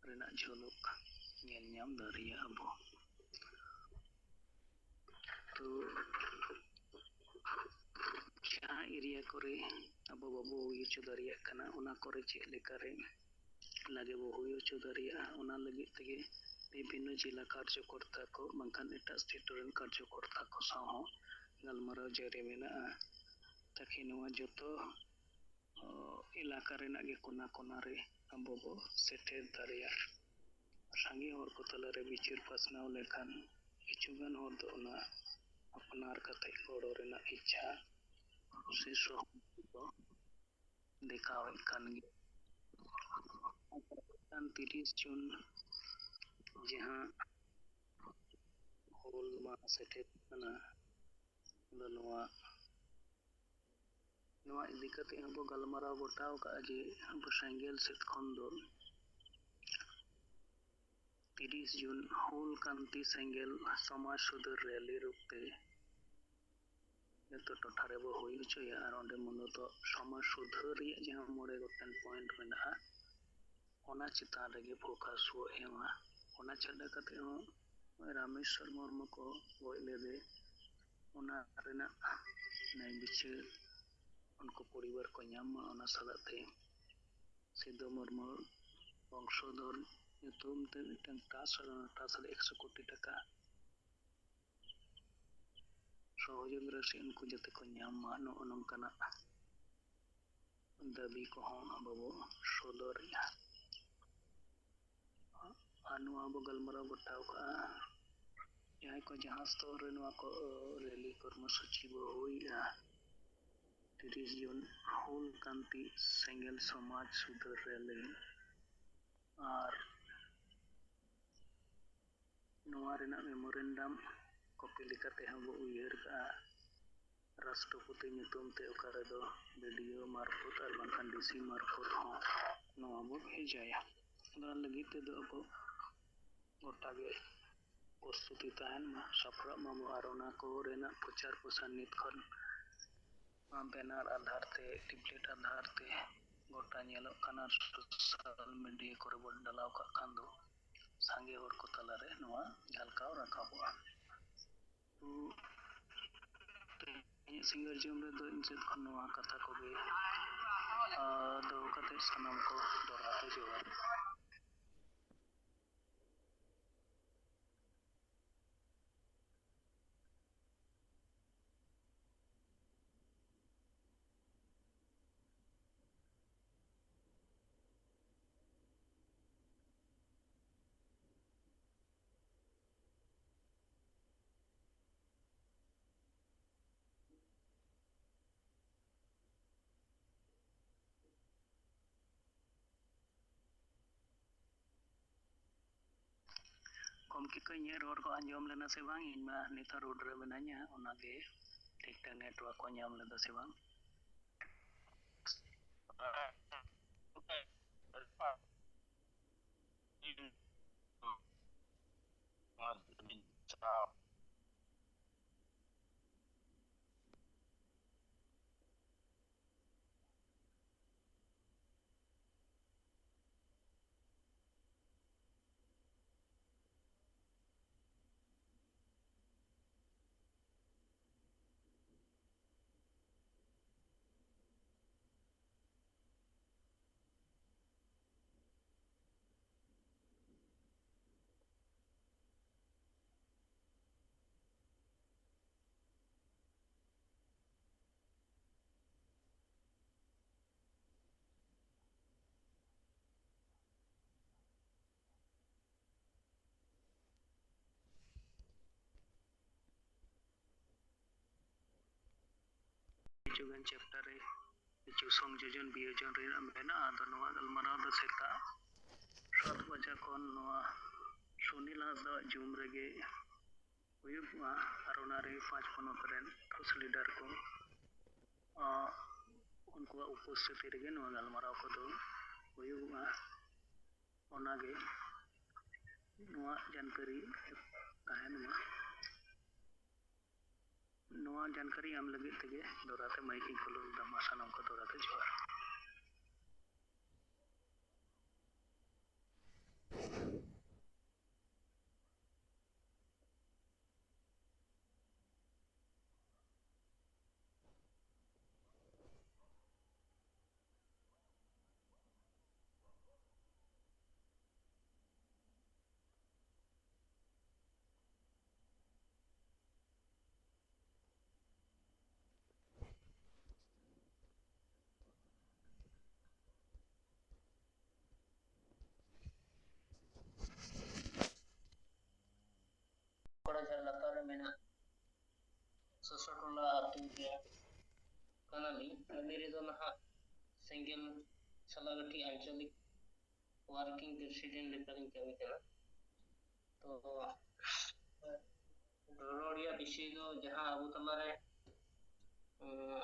ᱨᱮᱱᱟᱜ ᱡᱷᱚᱞᱚᱠ ᱧᱮᱞ ᱧᱟᱢ ᱫᱟᱲᱮᱭᱟᱜᱼᱟ ᱵᱚ᱾ ᱛᱚ ᱡᱟᱦᱟᱸ ᱮᱨᱤᱭᱟ ᱠᱚᱨᱮ ᱟᱵᱚ ᱵᱟᱵᱚ ᱦᱩᱭ ᱦᱚᱪᱚ ᱫᱟᱲᱮᱭᱟᱜ ᱠᱟᱱᱟ, ᱚᱱᱟ ᱠᱚᱨᱮ ᱪᱮᱫ ᱞᱮᱠᱟᱨᱮ ᱞᱟᱜᱮ ᱵᱚ ᱦᱩᱭ ᱦᱚᱪᱚ ᱫᱟᱲᱮᱭᱟᱜᱼᱟ, ᱚᱱᱟ ᱞᱟᱹᱜᱤᱫ ᱛᱮᱜᱮ ᱵᱤᱵᱷᱤᱱᱱᱚ ᱡᱮᱞᱟ ᱠᱟᱨᱡᱚᱠᱚᱨᱛᱟ ᱠᱚ ᱵᱟᱝᱠᱷᱟᱱ ᱮᱴᱟᱜ ᱥᱴᱮᱴ ᱨᱮᱱ ᱠᱟᱨᱡᱚᱠᱚᱨᱛᱟ ᱠᱚ ᱥᱟᱶ ᱦᱚᱸ ᱜᱟᱞᱢᱟᱨᱟᱣ ᱡᱟᱹᱨᱤ ᱢᱮᱱᱟᱜᱼᱟ, ᱛᱟᱠᱤ ᱱᱚᱣᱟ ᱡᱚᱛᱚ, ᱚ, ᱮᱞᱟᱠᱟ ᱨᱮᱱᱟᱜ ᱜᱮ ᱠᱚᱱᱟ ᱠᱚᱱᱟ ᱨᱮ ᱟᱵᱚ ᱵᱚ ᱥᱮᱴᱮᱨ ᱫᱟᱲᱮᱭᱟᱜ᱾ ᱥᱟᱸᱜᱮ ᱦᱚᱲ ᱠᱚ ᱛᱟᱞᱟᱨᱮ ᱵᱤᱪᱟᱹᱨ ᱯᱟᱥᱱᱟᱣ ᱞᱮᱠᱷᱟᱱ ᱠᱤᱪᱷᱩ ᱜᱟᱱ ᱦᱚᱲ ᱫᱚ ᱚᱱᱟ ᱟᱯᱱᱟᱨ ᱠᱟᱛᱮ ᱜᱚᱲᱚ ᱨᱮᱱᱟᱜ ᱤᱪᱪᱷᱟ ᱥᱮ ᱥᱚᱦᱚᱢᱚᱛᱤ ᱠᱚ ᱫᱮᱠᱷᱟᱣᱮᱫ ᱠᱟᱱ ᱜᱮᱭᱟ᱾ ᱠᱟᱱ ᱛᱤᱨᱤᱥ ᱡᱩᱱ ᱡᱟᱦᱟᱸ ᱦᱩᱞ ᱢᱟᱦᱟ ᱥᱮᱴᱮᱨ ᱠᱟᱱᱟ, ᱟᱫᱚ ᱱᱚᱣᱟ, ᱱᱚᱣᱟ ᱤᱫᱤ ᱠᱟᱛᱮ ᱦᱚᱸᱵᱚ ᱜᱟᱞᱢᱟᱨᱟᱣ ᱜᱚᱴᱟᱣ ᱠᱟᱜᱼᱟ ᱡᱮ ᱟᱵᱚ ᱥᱮᱸᱜᱮᱞ ᱥᱮᱫ ᱠᱷᱚᱱ ᱫᱚ ᱛᱤᱨᱤᱥ ᱡᱩᱱ ᱦᱩᱞ ᱠᱟᱱᱛᱤ ᱥᱮᱸᱜᱮᱞ ᱥᱚᱢᱟᱡᱽ ᱥᱩᱫᱷᱟᱹᱨ ᱨᱮᱞᱤ ᱨᱩᱯ ᱛᱮ ᱡᱚᱛᱚ ᱴᱚᱴᱷᱟ ᱨᱮᱵᱚ ᱦᱩᱭ ᱦᱚᱪᱚᱭᱟ᱾ ᱟᱨ ᱚᱸᱰᱮ ᱢᱩᱞᱚᱛᱚ ᱥᱚᱢᱟᱡᱽ ᱥᱩᱫᱷᱟᱹᱨ ᱨᱮᱭᱟᱜ ᱡᱟᱦᱟᱸ ᱢᱚᱬᱮ ᱜᱚᱴᱮᱱ ᱯᱚᱭᱮᱱᱴ ᱢᱮᱱᱟᱜᱼᱟ, ᱚᱱᱟ ᱪᱮᱛᱟᱱ ᱨᱮᱜᱮ ᱯᱷᱳᱠᱟᱥ ᱵᱚ ᱮᱢᱟ᱾ ᱚᱱᱟ ᱪᱷᱟᱰᱟ ᱠᱟᱛᱮ ᱦᱚᱸ ᱱᱚᱜᱼᱚᱭ ᱨᱟᱢᱮᱥᱣᱚᱨ ᱢᱩᱨᱢᱩ ᱠᱚ ᱜᱚᱡ ᱞᱮᱫᱮ, ᱚᱱᱟ ᱨᱮᱱᱟᱜ ᱱᱟᱭ ᱵᱤᱪᱟᱹᱨ ᱩᱱᱠᱩ ᱯᱚᱨᱤᱵᱟᱨ ᱠᱚ ᱧᱟᱢ ᱢᱟ, ᱚᱱᱟ ᱥᱟᱞᱟᱜ ᱛᱮ ᱥᱤᱫᱷᱩ ᱢᱩᱨᱢᱩ ᱵᱚᱝᱥᱚᱫᱷᱚᱨ ᱧᱩᱛᱩᱢ ᱛᱮ ᱢᱤᱫᱴᱟᱝ ᱴᱨᱟᱥᱴ, ᱚᱱᱟ ᱴᱨᱟᱥᱴ ᱨᱮ ᱮᱠᱥᱚ ᱠᱳᱴᱤ ᱴᱟᱠᱟ ᱥᱚᱦᱚᱡᱳᱜᱤ ᱨᱟᱥᱤ ᱩᱱᱠᱩ ᱡᱟᱛᱮ ᱠᱚ ᱧᱟᱢ ᱢᱟ, ᱱᱚᱜᱼᱚ ᱱᱚᱝᱠᱟᱱᱟᱜ ᱫᱟᱹᱵᱤ ᱠᱚᱦᱚᱸ ᱟᱵᱚ ᱵᱚ ᱥᱚᱫᱚᱨᱮᱜᱼᱟ᱾ ᱟᱨ ᱱᱚᱣᱟ ᱵᱚ ᱜᱟᱞᱢᱟᱨᱟᱣ ᱜᱚᱴᱟᱣ ᱠᱟᱜᱼᱟ, ᱡᱟᱦᱟᱸᱭ ᱠᱚ ᱡᱟᱦᱟᱸ ᱥᱛᱚᱨ ᱨᱮ ᱱᱚᱣᱟ ᱠᱚ ᱨᱮᱞᱤ ᱠᱚᱨᱢᱚᱥᱩᱪᱤ ᱵᱚ ᱦᱩᱭᱮᱜᱼᱟ, ᱛᱤᱨᱤᱥ ᱡᱩᱱ ᱦᱩᱞ ᱠᱟᱱᱛᱤ ᱥᱮᱸᱜᱮᱞ ᱥᱚᱢᱟᱡᱽ ᱥᱩᱫᱷᱟᱹᱨ ᱨᱮᱞᱤ, ᱟᱨ ᱱᱚᱣᱟ ᱨᱮᱱᱟᱜ ᱢᱮᱢᱳᱨᱮᱱᱰᱟᱢ ᱠᱚᱯᱤ ᱞᱮᱠᱟᱛᱮ ᱦᱚᱸ ᱵᱚ ᱩᱭᱦᱟᱹᱨ ᱠᱟᱜᱼᱟ, ᱨᱟᱥᱴᱨᱚᱯᱚᱛᱤ ᱧᱩᱛᱩᱢ ᱛᱮ, ᱚᱠᱟ ᱨᱮᱫᱚ ᱵᱤᱰᱤᱭᱳ ᱢᱟᱨᱯᱷᱚᱛ ᱟᱨ ᱵᱟᱝᱠᱷᱟᱱ ᱰᱤᱥᱤ ᱢᱟᱨᱯᱷᱚᱛ ᱦᱚᱸ ᱱᱚᱣᱟ ᱵᱚ ᱵᱷᱮᱡᱟᱭᱟ᱾ ᱚᱱᱟ ᱞᱟᱹᱜᱤᱫ ᱛᱮᱫᱚ ᱟᱵᱚ ᱜᱚᱴᱟ ᱜᱮ ᱯᱨᱚᱥᱛᱩᱛᱤ ᱛᱟᱦᱮᱱ ᱢᱟ, ᱥᱟᱯᱲᱟᱜ ᱢᱟᱵᱚ, ᱟᱨ ᱚᱱᱟ ᱠᱚ ᱨᱮᱱᱟᱜ ᱯᱨᱚᱪᱟᱨ ᱯᱨᱚᱥᱟᱨ ᱱᱤᱛ ᱠᱷᱚᱱ ᱱᱚᱣᱟ ᱵᱮᱱᱟᱨ ᱟᱫᱷᱟᱨ ᱛᱮ, ᱴᱤᱯᱞᱮᱴ ᱟᱫᱷᱟᱨ ᱛᱮ ᱜᱚᱴᱟ ᱧᱮᱞᱚᱜ ᱠᱟᱱᱟ, ᱥᱳᱥᱟᱞ ᱢᱤᱰᱤᱭᱟ ᱠᱚᱨᱮ ᱵᱚᱱ ᱰᱟᱞᱟᱣ ᱠᱟᱜ ᱠᱷᱟᱱ ᱫᱚ ᱥᱟᱸᱜᱮ ᱦᱚᱲ ᱠᱚ ᱛᱟᱞᱟᱨᱮ ᱱᱚᱣᱟ ᱡᱷᱟᱞᱠᱟᱣ ᱨᱟᱠᱟᱵᱚᱜᱼᱟ᱾ ᱛᱚ, ᱛᱮᱦᱮᱧᱟᱜ ᱥᱤᱸᱜᱟᱹᱲ ᱡᱚᱢ ᱨᱮᱫᱚ ᱤᱧ ᱥᱮᱫ ᱠᱷᱚᱱ ᱱᱚᱣᱟ ᱠᱟᱛᱷᱟ ᱠᱚᱜᱮ᱾ ᱟᱨ ᱫᱚᱦᱚ ᱠᱟᱛᱮ ᱥᱟᱱᱟᱢ ᱠᱚ ᱫᱚᱦᱲᱟ ᱛᱮ ᱡᱚᱦᱟᱨ᱾ ᱜᱚᱢᱠᱮ ᱠᱚ ᱤᱧᱟᱹᱜ ᱨᱚᱲ ᱠᱚ ᱟᱸᱡᱚᱢ ᱞᱮᱱᱟ ᱥᱮ ᱵᱟᱝ? ᱤᱧ ᱢᱟ ᱱᱤᱛᱚᱜ road ᱨᱮ ᱢᱮᱱᱟᱹᱧᱟ, ᱚᱱᱟᱜᱮ ᱴᱷᱤᱠ ᱴᱷᱟᱠ network ᱠᱚ ᱧᱟᱢ ᱞᱮᱫᱟ ᱥᱮ ᱵᱟᱝ? ᱠᱤᱪᱷᱩᱜᱟᱱ chapter ᱨᱮ ᱠᱤᱪᱷᱩ ᱥᱚᱝᱡᱳᱡᱚᱱ ᱵᱤᱭᱳᱡᱚᱱ ᱨᱮᱱᱟᱜ ᱢᱮᱱᱟᱜᱼᱟ᱾ ᱟᱫᱚ ᱱᱚᱣᱟ ᱜᱟᱞᱢᱟᱨᱟᱣ ᱫᱚ ᱥᱮᱛᱟᱜ ᱥᱟᱛ ᱵᱟᱡᱟ ᱠᱷᱚᱱ ᱱᱚᱣᱟ ᱥᱩᱱᱤᱞ ᱦᱟᱸᱥᱫᱟᱣᱟᱜ Zoom ᱨᱮᱜᱮ ᱦᱩᱭᱩᱜᱼᱟ᱾ ᱟᱨ ᱚᱱᱟ ᱨᱮ ᱯᱟᱸᱪ ᱯᱚᱱᱚᱛ ᱨᱮᱱ force leader ᱠᱚ, ᱟᱸ, ᱩᱱᱠᱩᱣᱟᱜ ᱩᱯᱚᱥᱛᱷᱤᱛᱤ ᱨᱮᱜᱮ ᱱᱚᱣᱟ ᱜᱟᱞᱢᱟᱨᱟᱣ ᱠᱚᱫᱚ ᱦᱩᱭᱩᱜᱼᱟ᱾ ᱚᱱᱟᱜᱮ ᱱᱚᱣᱟ ᱡᱟᱱᱠᱟᱨᱤ ᱛᱟᱦᱮᱱ ᱢᱟ᱾ ᱱᱚᱣᱟ ᱡᱟᱱᱠᱟᱨᱤ ᱮᱢ ᱞᱟᱹᱜᱤᱫ ᱛᱮᱜᱮ ᱫᱚᱦᱲᱟ ᱛᱮ ᱢᱟᱭᱤᱠ ᱤᱧ ᱠᱷᱩᱞᱟᱹᱣ ᱞᱮᱫᱟ᱾ ᱢᱟ ᱥᱟᱱᱟᱢ ᱠᱚ ᱫᱚᱦᱲᱟ ᱛᱮ ᱡᱚᱦᱟᱨ᱾ ᱠᱚᱲᱟᱡᱷᱟᱨ ᱞᱟᱛᱟᱨ ᱨᱮ ᱢᱮᱱᱟᱜ ᱥᱚᱥᱚ ᱴᱚᱞᱟ ᱟᱹᱛᱩ ᱨᱮ ᱠᱟᱱᱟᱞᱤᱧ᱾ ᱟᱹᱞᱤᱧ ᱨᱮᱫᱚ ᱱᱟᱦᱟᱜ ᱥᱮᱸᱜᱮᱞ ᱥᱟᱞᱟᱜᱟᱹᱴᱷᱤ ᱟᱧᱪᱚᱞᱤᱠ working president ᱞᱮᱠᱟᱞᱤᱧ ᱠᱟᱹᱢᱤ ᱠᱟᱱᱟ᱾ ᱛᱚ ᱨᱚᱲ ᱨᱮᱭᱟᱜ ᱵᱤᱥᱚᱭ ᱫᱚ ᱡᱟᱦᱟᱸ ᱟᱵᱚ ᱛᱟᱞᱟᱨᱮ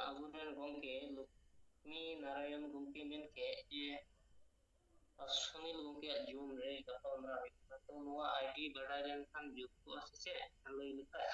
ᱟᱵᱚᱨᱮᱱ ᱜᱚᱢᱠᱮ ᱞᱚᱠᱷᱢᱤ ᱱᱟᱨᱟᱭᱚᱱ ᱜᱚᱢᱠᱮ ᱢᱮᱱ ᱠᱮᱫ ᱡᱮ ᱥᱩᱱᱤᱞ ᱜᱚᱢᱠᱮᱭᱟᱜ ᱡᱩᱢ ᱨᱮ ᱜᱟᱯᱟᱞᱢᱟᱨᱟᱣ ᱦᱩᱭᱩᱜ ᱠᱟᱱᱟ᱾ ᱛᱚ ᱱᱚᱣᱟ ᱟᱭᱰᱤ ᱵᱟᱰᱟᱭ ᱞᱮᱱᱠᱷᱟᱱ ᱡᱩᱛ ᱠᱚᱜᱼᱟ ᱥᱮ ᱪᱮᱫ? ᱞᱟᱹᱭ ᱞᱮᱠᱷᱟᱡ᱾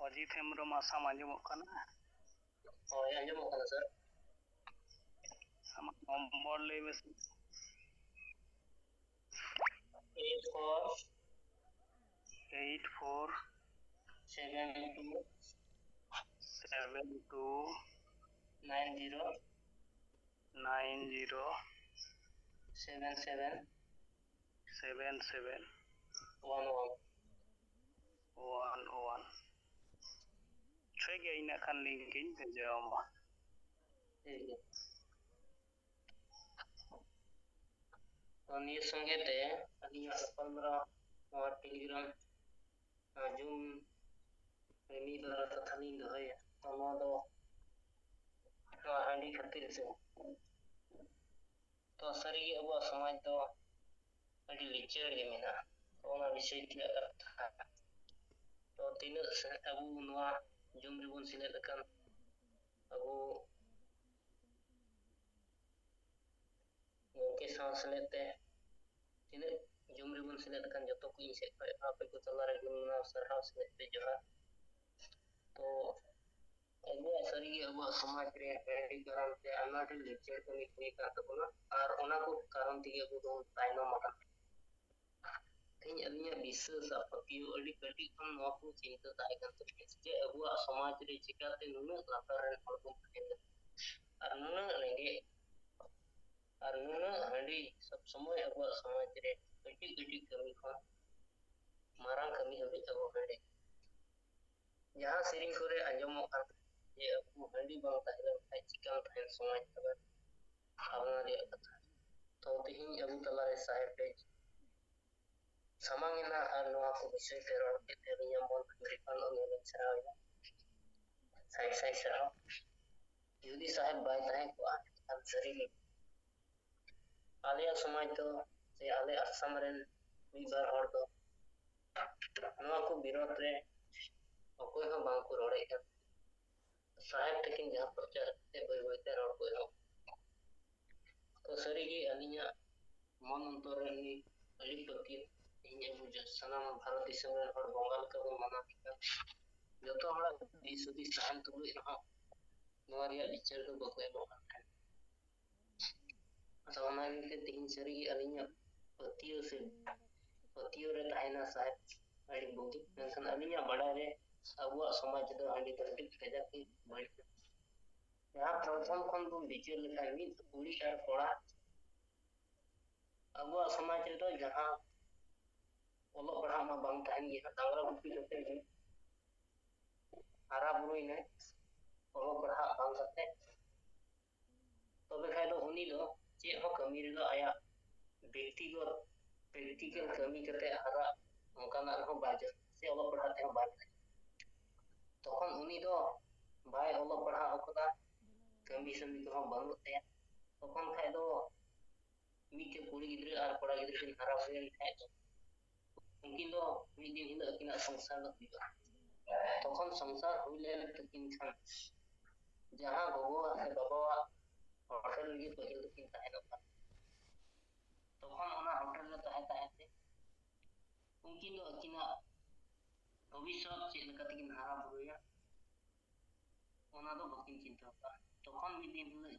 ᱚᱡᱤᱛ ᱦᱮᱢᱵᱨᱚᱢ, ᱟᱥᱟᱢ ᱟᱸᱡᱚᱢᱚᱜ ᱠᱟᱱᱟ? ᱦᱳᱭ, ᱟᱸᱡᱚᱢᱚᱜ ᱠᱟᱱᱟ, ᱥᱟᱨ᱾ ᱟᱢᱟᱜ ᱱᱚᱢᱵᱚᱨ ᱞᱟᱹᱭ ᱢᱮᱥᱮ᱾ Eight four eight four seven two seven two nine zero nine zero seven seven seven seven one one one one. ᱴᱷᱤᱠ ᱜᱮᱭᱟ, ᱤᱱᱟᱹᱜ ᱠᱷᱟᱱ ᱞᱤᱝᱠ ᱤᱧ ᱵᱷᱮᱡᱟ ᱟᱢᱟ᱾ ᱴᱷᱤᱠ ᱜᱮᱭᱟ᱾ ᱛᱚ ᱱᱤᱭᱟᱹ ᱥᱚᱸᱜᱮ ᱛᱮ ᱟᱹᱞᱤᱧᱟᱜ ᱜᱟᱯᱟᱞᱢᱟᱨᱟᱣ ᱱᱚᱣᱟ ᱴᱮᱞᱤᱜᱨᱟᱢ ᱡᱩᱢ ᱨᱮ ᱢᱤᱫ ᱵᱟᱨ ᱠᱟᱛᱷᱟ ᱞᱤᱧ ᱫᱚᱦᱚᱭᱟ᱾ ᱛᱚ ᱱᱚᱣᱟ ᱫᱚ ᱱᱚᱣᱟ ᱦᱟᱺᱰᱤ ᱠᱷᱟᱹᱛᱤᱨ ᱥᱮ᱾ ᱛᱚ ᱥᱟᱹᱨᱤᱜᱮ ᱟᱵᱚᱣᱟᱜ ᱥᱚᱢᱟᱡᱽ ᱫᱚ ᱟᱹᱰᱤ ᱞᱤᱪᱟᱹᱲ ᱜᱮ ᱢᱮᱱᱟᱜᱼᱟ᱾ ᱛᱚ ᱚᱱᱟ ᱵᱤᱥᱚᱭ ᱛᱮᱭᱟᱜ ᱠᱟᱛᱷᱟ᱾ ᱛᱚ ᱛᱤᱱᱟᱹᱜ ᱥᱮ ᱟᱵᱚ ᱱᱚᱣᱟ ᱡᱩᱢ ᱨᱮᱵᱚᱱ ᱥᱮᱞᱮᱫ ᱟᱠᱟᱱ ᱟᱵᱚ ᱜᱚᱢᱠᱮ ᱥᱟᱶ ᱥᱮᱞᱮᱫ ᱛᱮ ᱛᱤᱱᱟᱹᱜ ᱡᱩᱢ ᱨᱮᱵᱚᱱ ᱥᱮᱞᱮᱫ ᱟᱠᱟᱱ ᱡᱚᱛᱚ ᱠᱚ ᱤᱧ ᱥᱮᱫ ᱠᱷᱚᱱ ᱟᱯᱮ ᱠᱚ ᱛᱟᱞᱟᱨᱮ ᱜᱩᱱ ᱢᱟᱱᱟᱣ ᱥᱟᱨᱦᱟᱣ ᱥᱮᱞᱮᱫ ᱛᱮ ᱡᱚᱦᱟᱨ᱾ ᱛᱚ ᱟᱵᱚᱣᱟᱜ ᱥᱟᱹᱨᱤᱜᱮ ᱟᱵᱚᱣᱟᱜ ᱥᱚᱢᱟᱡᱽ ᱨᱮ ᱦᱟᱺᱰᱤ ᱠᱟᱨᱚᱱ ᱛᱮ ᱟᱭᱢᱟ ᱰᱷᱮᱨ ᱞᱤᱪᱟᱹᱲ ᱠᱟᱹᱢᱤ ᱦᱩᱭ ᱟᱠᱟᱱ ᱛᱟᱵᱚᱱᱟ, ᱟᱨ ᱚᱱᱟ ᱠᱚ ᱠᱟᱨᱚᱱ ᱛᱮᱜᱮ ᱟᱵᱚ ᱫᱚᱵᱚᱱ ᱛᱟᱭᱱᱚᱢ ᱟᱠᱟᱱᱟ᱾ ᱛᱮᱦᱮᱧ ᱟᱹᱞᱤᱧᱟᱜ ᱵᱤᱥᱥᱟᱹᱥ ᱟᱨ ᱯᱟᱹᱛᱭᱟᱹᱣ ᱟᱹᱰᱤ ᱠᱟᱹᱴᱤᱡ ᱠᱷᱚᱱ ᱱᱚᱣᱟ ᱠᱚ ᱪᱤᱱᱛᱟᱹ ᱛᱟᱦᱮᱸ ᱠᱟᱱ ᱛᱟᱹᱞᱤᱧᱟ ᱡᱮ ᱟᱵᱚᱣᱟᱜ ᱥᱚᱢᱟᱡᱽ ᱨᱮ ᱪᱤᱠᱟᱹᱛᱮ ᱱᱩᱱᱟᱹᱜ ᱞᱟᱛᱟᱨ ᱨᱮᱱ ᱦᱚᱲ ᱵᱚᱱ ᱛᱟᱦᱮᱸ ᱠᱟᱱᱟ ᱟᱨ ᱱᱩᱱᱟᱹᱜ ᱨᱮᱸᱜᱮᱡ ᱟᱨ ᱱᱩᱱᱟᱹᱜ ᱦᱟᱺᱰᱤ ᱥᱚᱵ ᱥᱚᱢᱚᱭ ᱟᱵᱚᱣᱟᱜ ᱥᱚᱢᱟᱡᱽ ᱨᱮ ᱠᱟᱹᱴᱤᱡ ᱠᱟᱹᱴᱤᱡ ᱠᱟᱹᱢᱤ ᱠᱷᱚᱱ ᱢᱟᱨᱟᱝ ᱠᱟᱹᱢᱤ ᱦᱟᱹᱵᱤᱡ ᱟᱵᱚ ᱦᱟᱺᱰᱤ᱾ ᱡᱟᱦᱟᱸ ᱥᱮᱨᱮᱧ ᱠᱚᱨᱮ ᱟᱸᱡᱚᱢᱚᱜ ᱠᱟᱱ ᱡᱮ ᱟᱵᱚ ᱦᱟᱺᱰᱤ ᱵᱟᱝ ᱛᱟᱦᱮᱸ ᱞᱮᱱ ᱠᱷᱟᱱ ᱪᱤᱠᱟᱢ ᱛᱟᱦᱮᱱ ᱥᱚᱢᱟᱡᱽ ᱛᱟᱵᱚᱱ, ᱵᱷᱟᱵᱽᱱᱟ ᱨᱮᱭᱟᱜ ᱠᱟᱛᱷᱟ᱾ ᱛᱚ ᱛᱮᱦᱮᱧ ᱟᱵᱚ ᱛᱟᱞᱟᱨᱮ ᱥᱟᱦᱮᱵ ᱮ ᱥᱟᱢᱟᱝ ᱮᱱᱟ ᱟᱨ ᱱᱚᱣᱟ ᱠᱚ ᱵᱤᱥᱚᱭ ᱛᱮ ᱨᱚᱲ ᱠᱮᱫ ᱛᱮ ᱟᱹᱞᱤᱧᱟᱜ ᱢᱚᱱ ᱠᱷᱚᱱ ᱨᱤᱯᱷᱟᱱᱰ ᱩᱱᱤ ᱞᱤᱧ ᱥᱟᱨᱦᱟᱣ ᱮᱫᱟ᱾ ᱥᱟᱭ ᱥᱟᱭ ᱥᱟᱨᱦᱟᱣ᱾ ᱡᱩᱫᱤ ᱥᱟᱦᱮᱵ ᱵᱟᱭ ᱛᱟᱦᱮᱸ ᱠᱚᱜᱼᱟ, ᱮᱱᱠᱷᱟᱱ ᱥᱟᱹᱨᱤᱜᱮ ᱟᱞᱮᱭᱟᱜ ᱥᱚᱢᱟᱡᱽ ᱫᱚ ᱥᱮ ᱟᱞᱮ ᱟᱥᱟᱢ ᱨᱮᱱ ᱢᱤᱫ ᱵᱟᱨ ᱦᱚᱲ ᱫᱚ ᱱᱚᱣᱟ ᱠᱚ ᱵᱤᱨᱳᱫᱷ ᱨᱮ ᱚᱠᱚᱭ ᱦᱚᱸ ᱵᱟᱝ ᱠᱚ ᱨᱚᱲᱮᱫ ᱠᱟᱱ᱾ ᱥᱟᱦᱮᱵ ᱛᱟᱹᱠᱤᱱ ᱡᱟᱦᱟᱸ ᱯᱨᱚᱪᱟᱨ ᱠᱟᱛᱮ ᱵᱟᱹᱭ ᱵᱟᱹᱭᱛᱮ ᱨᱚᱲ ᱠᱚ ᱮᱦᱚᱵ᱾ ᱛᱚ ᱥᱟᱹᱨᱤᱜᱮ ᱟᱹᱞᱤᱧᱟᱜ ᱢᱚᱱ ᱚᱱᱛᱚᱨ ᱨᱮ ᱩᱱᱤ ᱟᱹᱰᱤ ᱯᱟᱹᱛᱭᱟᱹᱣ᱾ ᱛᱮᱦᱮᱧ ᱟᱵᱚ ᱡᱚ-, ᱥᱟᱱᱟᱢ ᱵᱷᱟᱨᱚᱛ ᱫᱤᱥᱚᱢ ᱨᱮᱱ ᱦᱚᱲ ᱵᱚᱸᱜᱟ ᱞᱮᱠᱟ ᱵᱚᱱ ᱢᱟᱱᱟᱣ ᱠᱮᱫᱟ᱾ ᱡᱚᱛᱚ ᱦᱚᱲᱟᱜ ᱫᱤᱥ ᱦᱩᱫᱤᱥ ᱛᱟᱦᱮᱱ ᱛᱩᱞᱩᱡ ᱨᱮᱦᱚᱸ ᱱᱚᱣᱟ ᱨᱮᱭᱟᱜ ᱵᱤᱪᱟᱹᱨ ᱫᱚ ᱵᱟᱠᱚ ᱮᱢᱚᱜ ᱠᱟᱱ ᱛᱟᱦᱮᱸᱫ᱾ ᱟᱫᱚ ᱚᱱᱟ ᱤᱭᱟᱹᱛᱮ ᱛᱮᱦᱮᱧ ᱥᱟᱹᱨᱤᱜᱮ ᱟᱹᱞᱤᱧᱟᱜ ᱯᱟᱹᱛᱭᱟᱹᱣ ᱥᱮ ᱯᱟᱹᱛᱭᱟᱹᱣ ᱨᱮ ᱛᱟᱦᱮᱱᱟ ᱥᱟᱦᱮᱵ ᱟᱹᱰᱤ ᱵᱩᱜᱤ᱾ ᱢᱮᱱᱠᱷᱟᱱ ᱟᱹᱞᱤᱧᱟᱜ ᱵᱟᱰᱟᱭ ᱨᱮ ᱟᱵᱚᱣᱟᱜ ᱥᱚᱢᱟᱡᱽ ᱨᱮᱫᱚ ᱦᱟᱺᱰᱤ ᱫᱚ ᱟᱹᱰᱤ ᱠᱟᱡᱟᱠ ᱜᱮ ᱵᱟᱹᱲᱤᱡ᱾ ᱡᱟᱦᱟᱸ ᱯᱨᱚᱛᱷᱚᱢ ᱠᱷᱚᱱ ᱵᱚᱱ ᱵᱤᱪᱟᱹᱨ ᱞᱮᱠᱷᱟᱱ ᱢᱤᱫ ᱠᱩᱲᱤ ᱟᱨ ᱠᱚᱲᱟ ᱟᱵᱚᱣᱟᱜ ᱥᱚᱢᱟᱡᱽ ᱨᱮᱫᱚ ᱡᱟᱦᱟᱸ ᱚᱞᱚᱜ ᱯᱟᱲᱦᱟᱜ ᱢᱟ ᱵᱟᱝ ᱛᱟᱦᱮᱱ ᱜᱮ, ᱰᱟᱝᱨᱟ ᱜᱩᱯᱤ ᱠᱟᱛᱮ ᱜᱮ ᱦᱟᱨᱟ ᱵᱩᱨᱩᱭᱮᱱᱟᱭ, ᱚᱞᱚᱜ ᱯᱟᱲᱦᱟᱜ ᱵᱟᱝ ᱠᱟᱛᱮ, ᱛᱚᱵᱮ ᱠᱷᱟᱡ ᱫᱚ ᱩᱱᱤ ᱫᱚ ᱪᱮᱫ ᱦᱚᱸ ᱠᱟᱹᱢᱤ ᱨᱮᱫᱚ ᱟᱭᱟᱜ ᱵᱮᱠᱛᱤᱜᱚᱛ, practical ᱠᱟᱹᱢᱤ ᱠᱟᱛᱮ ᱦᱟᱨᱟ ᱚᱱᱠᱟᱱᱟᱜ ᱨᱮᱦᱚᱸ ᱵᱟᱭ ᱪᱟᱥ, ᱥᱮ ᱚᱞᱚᱜ ᱯᱟᱲᱦᱟᱜ ᱛᱮᱦᱚᱸ ᱵᱟᱭ ᱪᱟᱥ᱾ ᱛᱚᱠᱷᱚᱱ ᱩᱱᱤ ᱫᱚ ᱵᱟᱭ ᱚᱞᱚᱜ ᱯᱟᱲᱦᱟᱣ ᱠᱟᱫᱟ, ᱠᱟᱹᱢᱤ ᱥᱟᱹᱢᱤ ᱠᱚᱦᱚᱸ ᱵᱟᱹᱱᱩᱜ ᱛᱟᱭᱟ᱾ ᱛᱚᱠᱷᱚᱱ ᱠᱷᱟᱡ ᱫᱚ ᱢᱤᱫᱴᱮᱡ ᱠᱩᱲᱤ ᱜᱤᱫᱽᱨᱟᱹ ᱟᱨ ᱠᱚᱲᱟ ᱜᱤᱫᱽᱨᱟᱹ ᱠᱤᱱ ᱦᱟᱨᱟ ᱵᱩᱨᱩᱭᱮᱱ ᱠᱷᱟᱡ ᱫᱚ ᱩᱱᱠᱤᱱ ᱫᱚ ᱢᱤᱫ ᱫᱤᱱ ᱦᱤᱞᱳᱜ ᱟᱹᱠᱤᱱᱟᱜ ᱥᱚᱝᱥᱟᱨ ᱫᱚ ᱦᱩᱭᱩᱜᱼᱟ᱾ ᱛᱚᱠᱷᱚᱱ ᱥᱚᱝᱥᱟᱨ ᱦᱩᱭ ᱞᱮᱱ ᱛᱟᱹᱠᱤᱱ ᱠᱷᱟᱱ ᱡᱟᱦᱟᱸ ᱜᱚᱜᱚᱣᱟᱜ ᱥᱮ ᱵᱟᱵᱟᱣᱟᱜ ᱦᱳᱴᱮᱞ ᱨᱮᱜᱮ ᱯᱟᱹᱦᱤᱞ ᱫᱚᱠᱤᱱ ᱛᱟᱦᱮᱱᱚᱜ ᱠᱟᱱ, ᱛᱚᱠᱷᱚᱱ ᱚᱱᱟ ᱦᱳᱴᱮᱞ ᱨᱮ ᱛᱟᱦᱮᱸ ᱛᱟᱦᱮᱸ ᱛᱮ ᱩᱱᱠᱤᱱ ᱫᱚ ᱟᱹᱠᱤᱱᱟᱜ ᱵᱷᱚᱵᱤᱥᱥᱚᱛ ᱪᱮᱫ ᱞᱮᱠᱟ ᱛᱮᱠᱤᱱ ᱦᱟᱨᱟ ᱵᱩᱨᱩᱭᱟ, ᱚᱱᱟ ᱫᱚ ᱵᱟᱹᱠᱤᱱ ᱪᱤᱱᱛᱟᱹ ᱠᱟᱜᱼᱟ᱾ ᱛᱚᱠᱷᱚᱱ ᱢᱤᱫ ᱫᱤᱱ ᱦᱤᱞᱳᱜ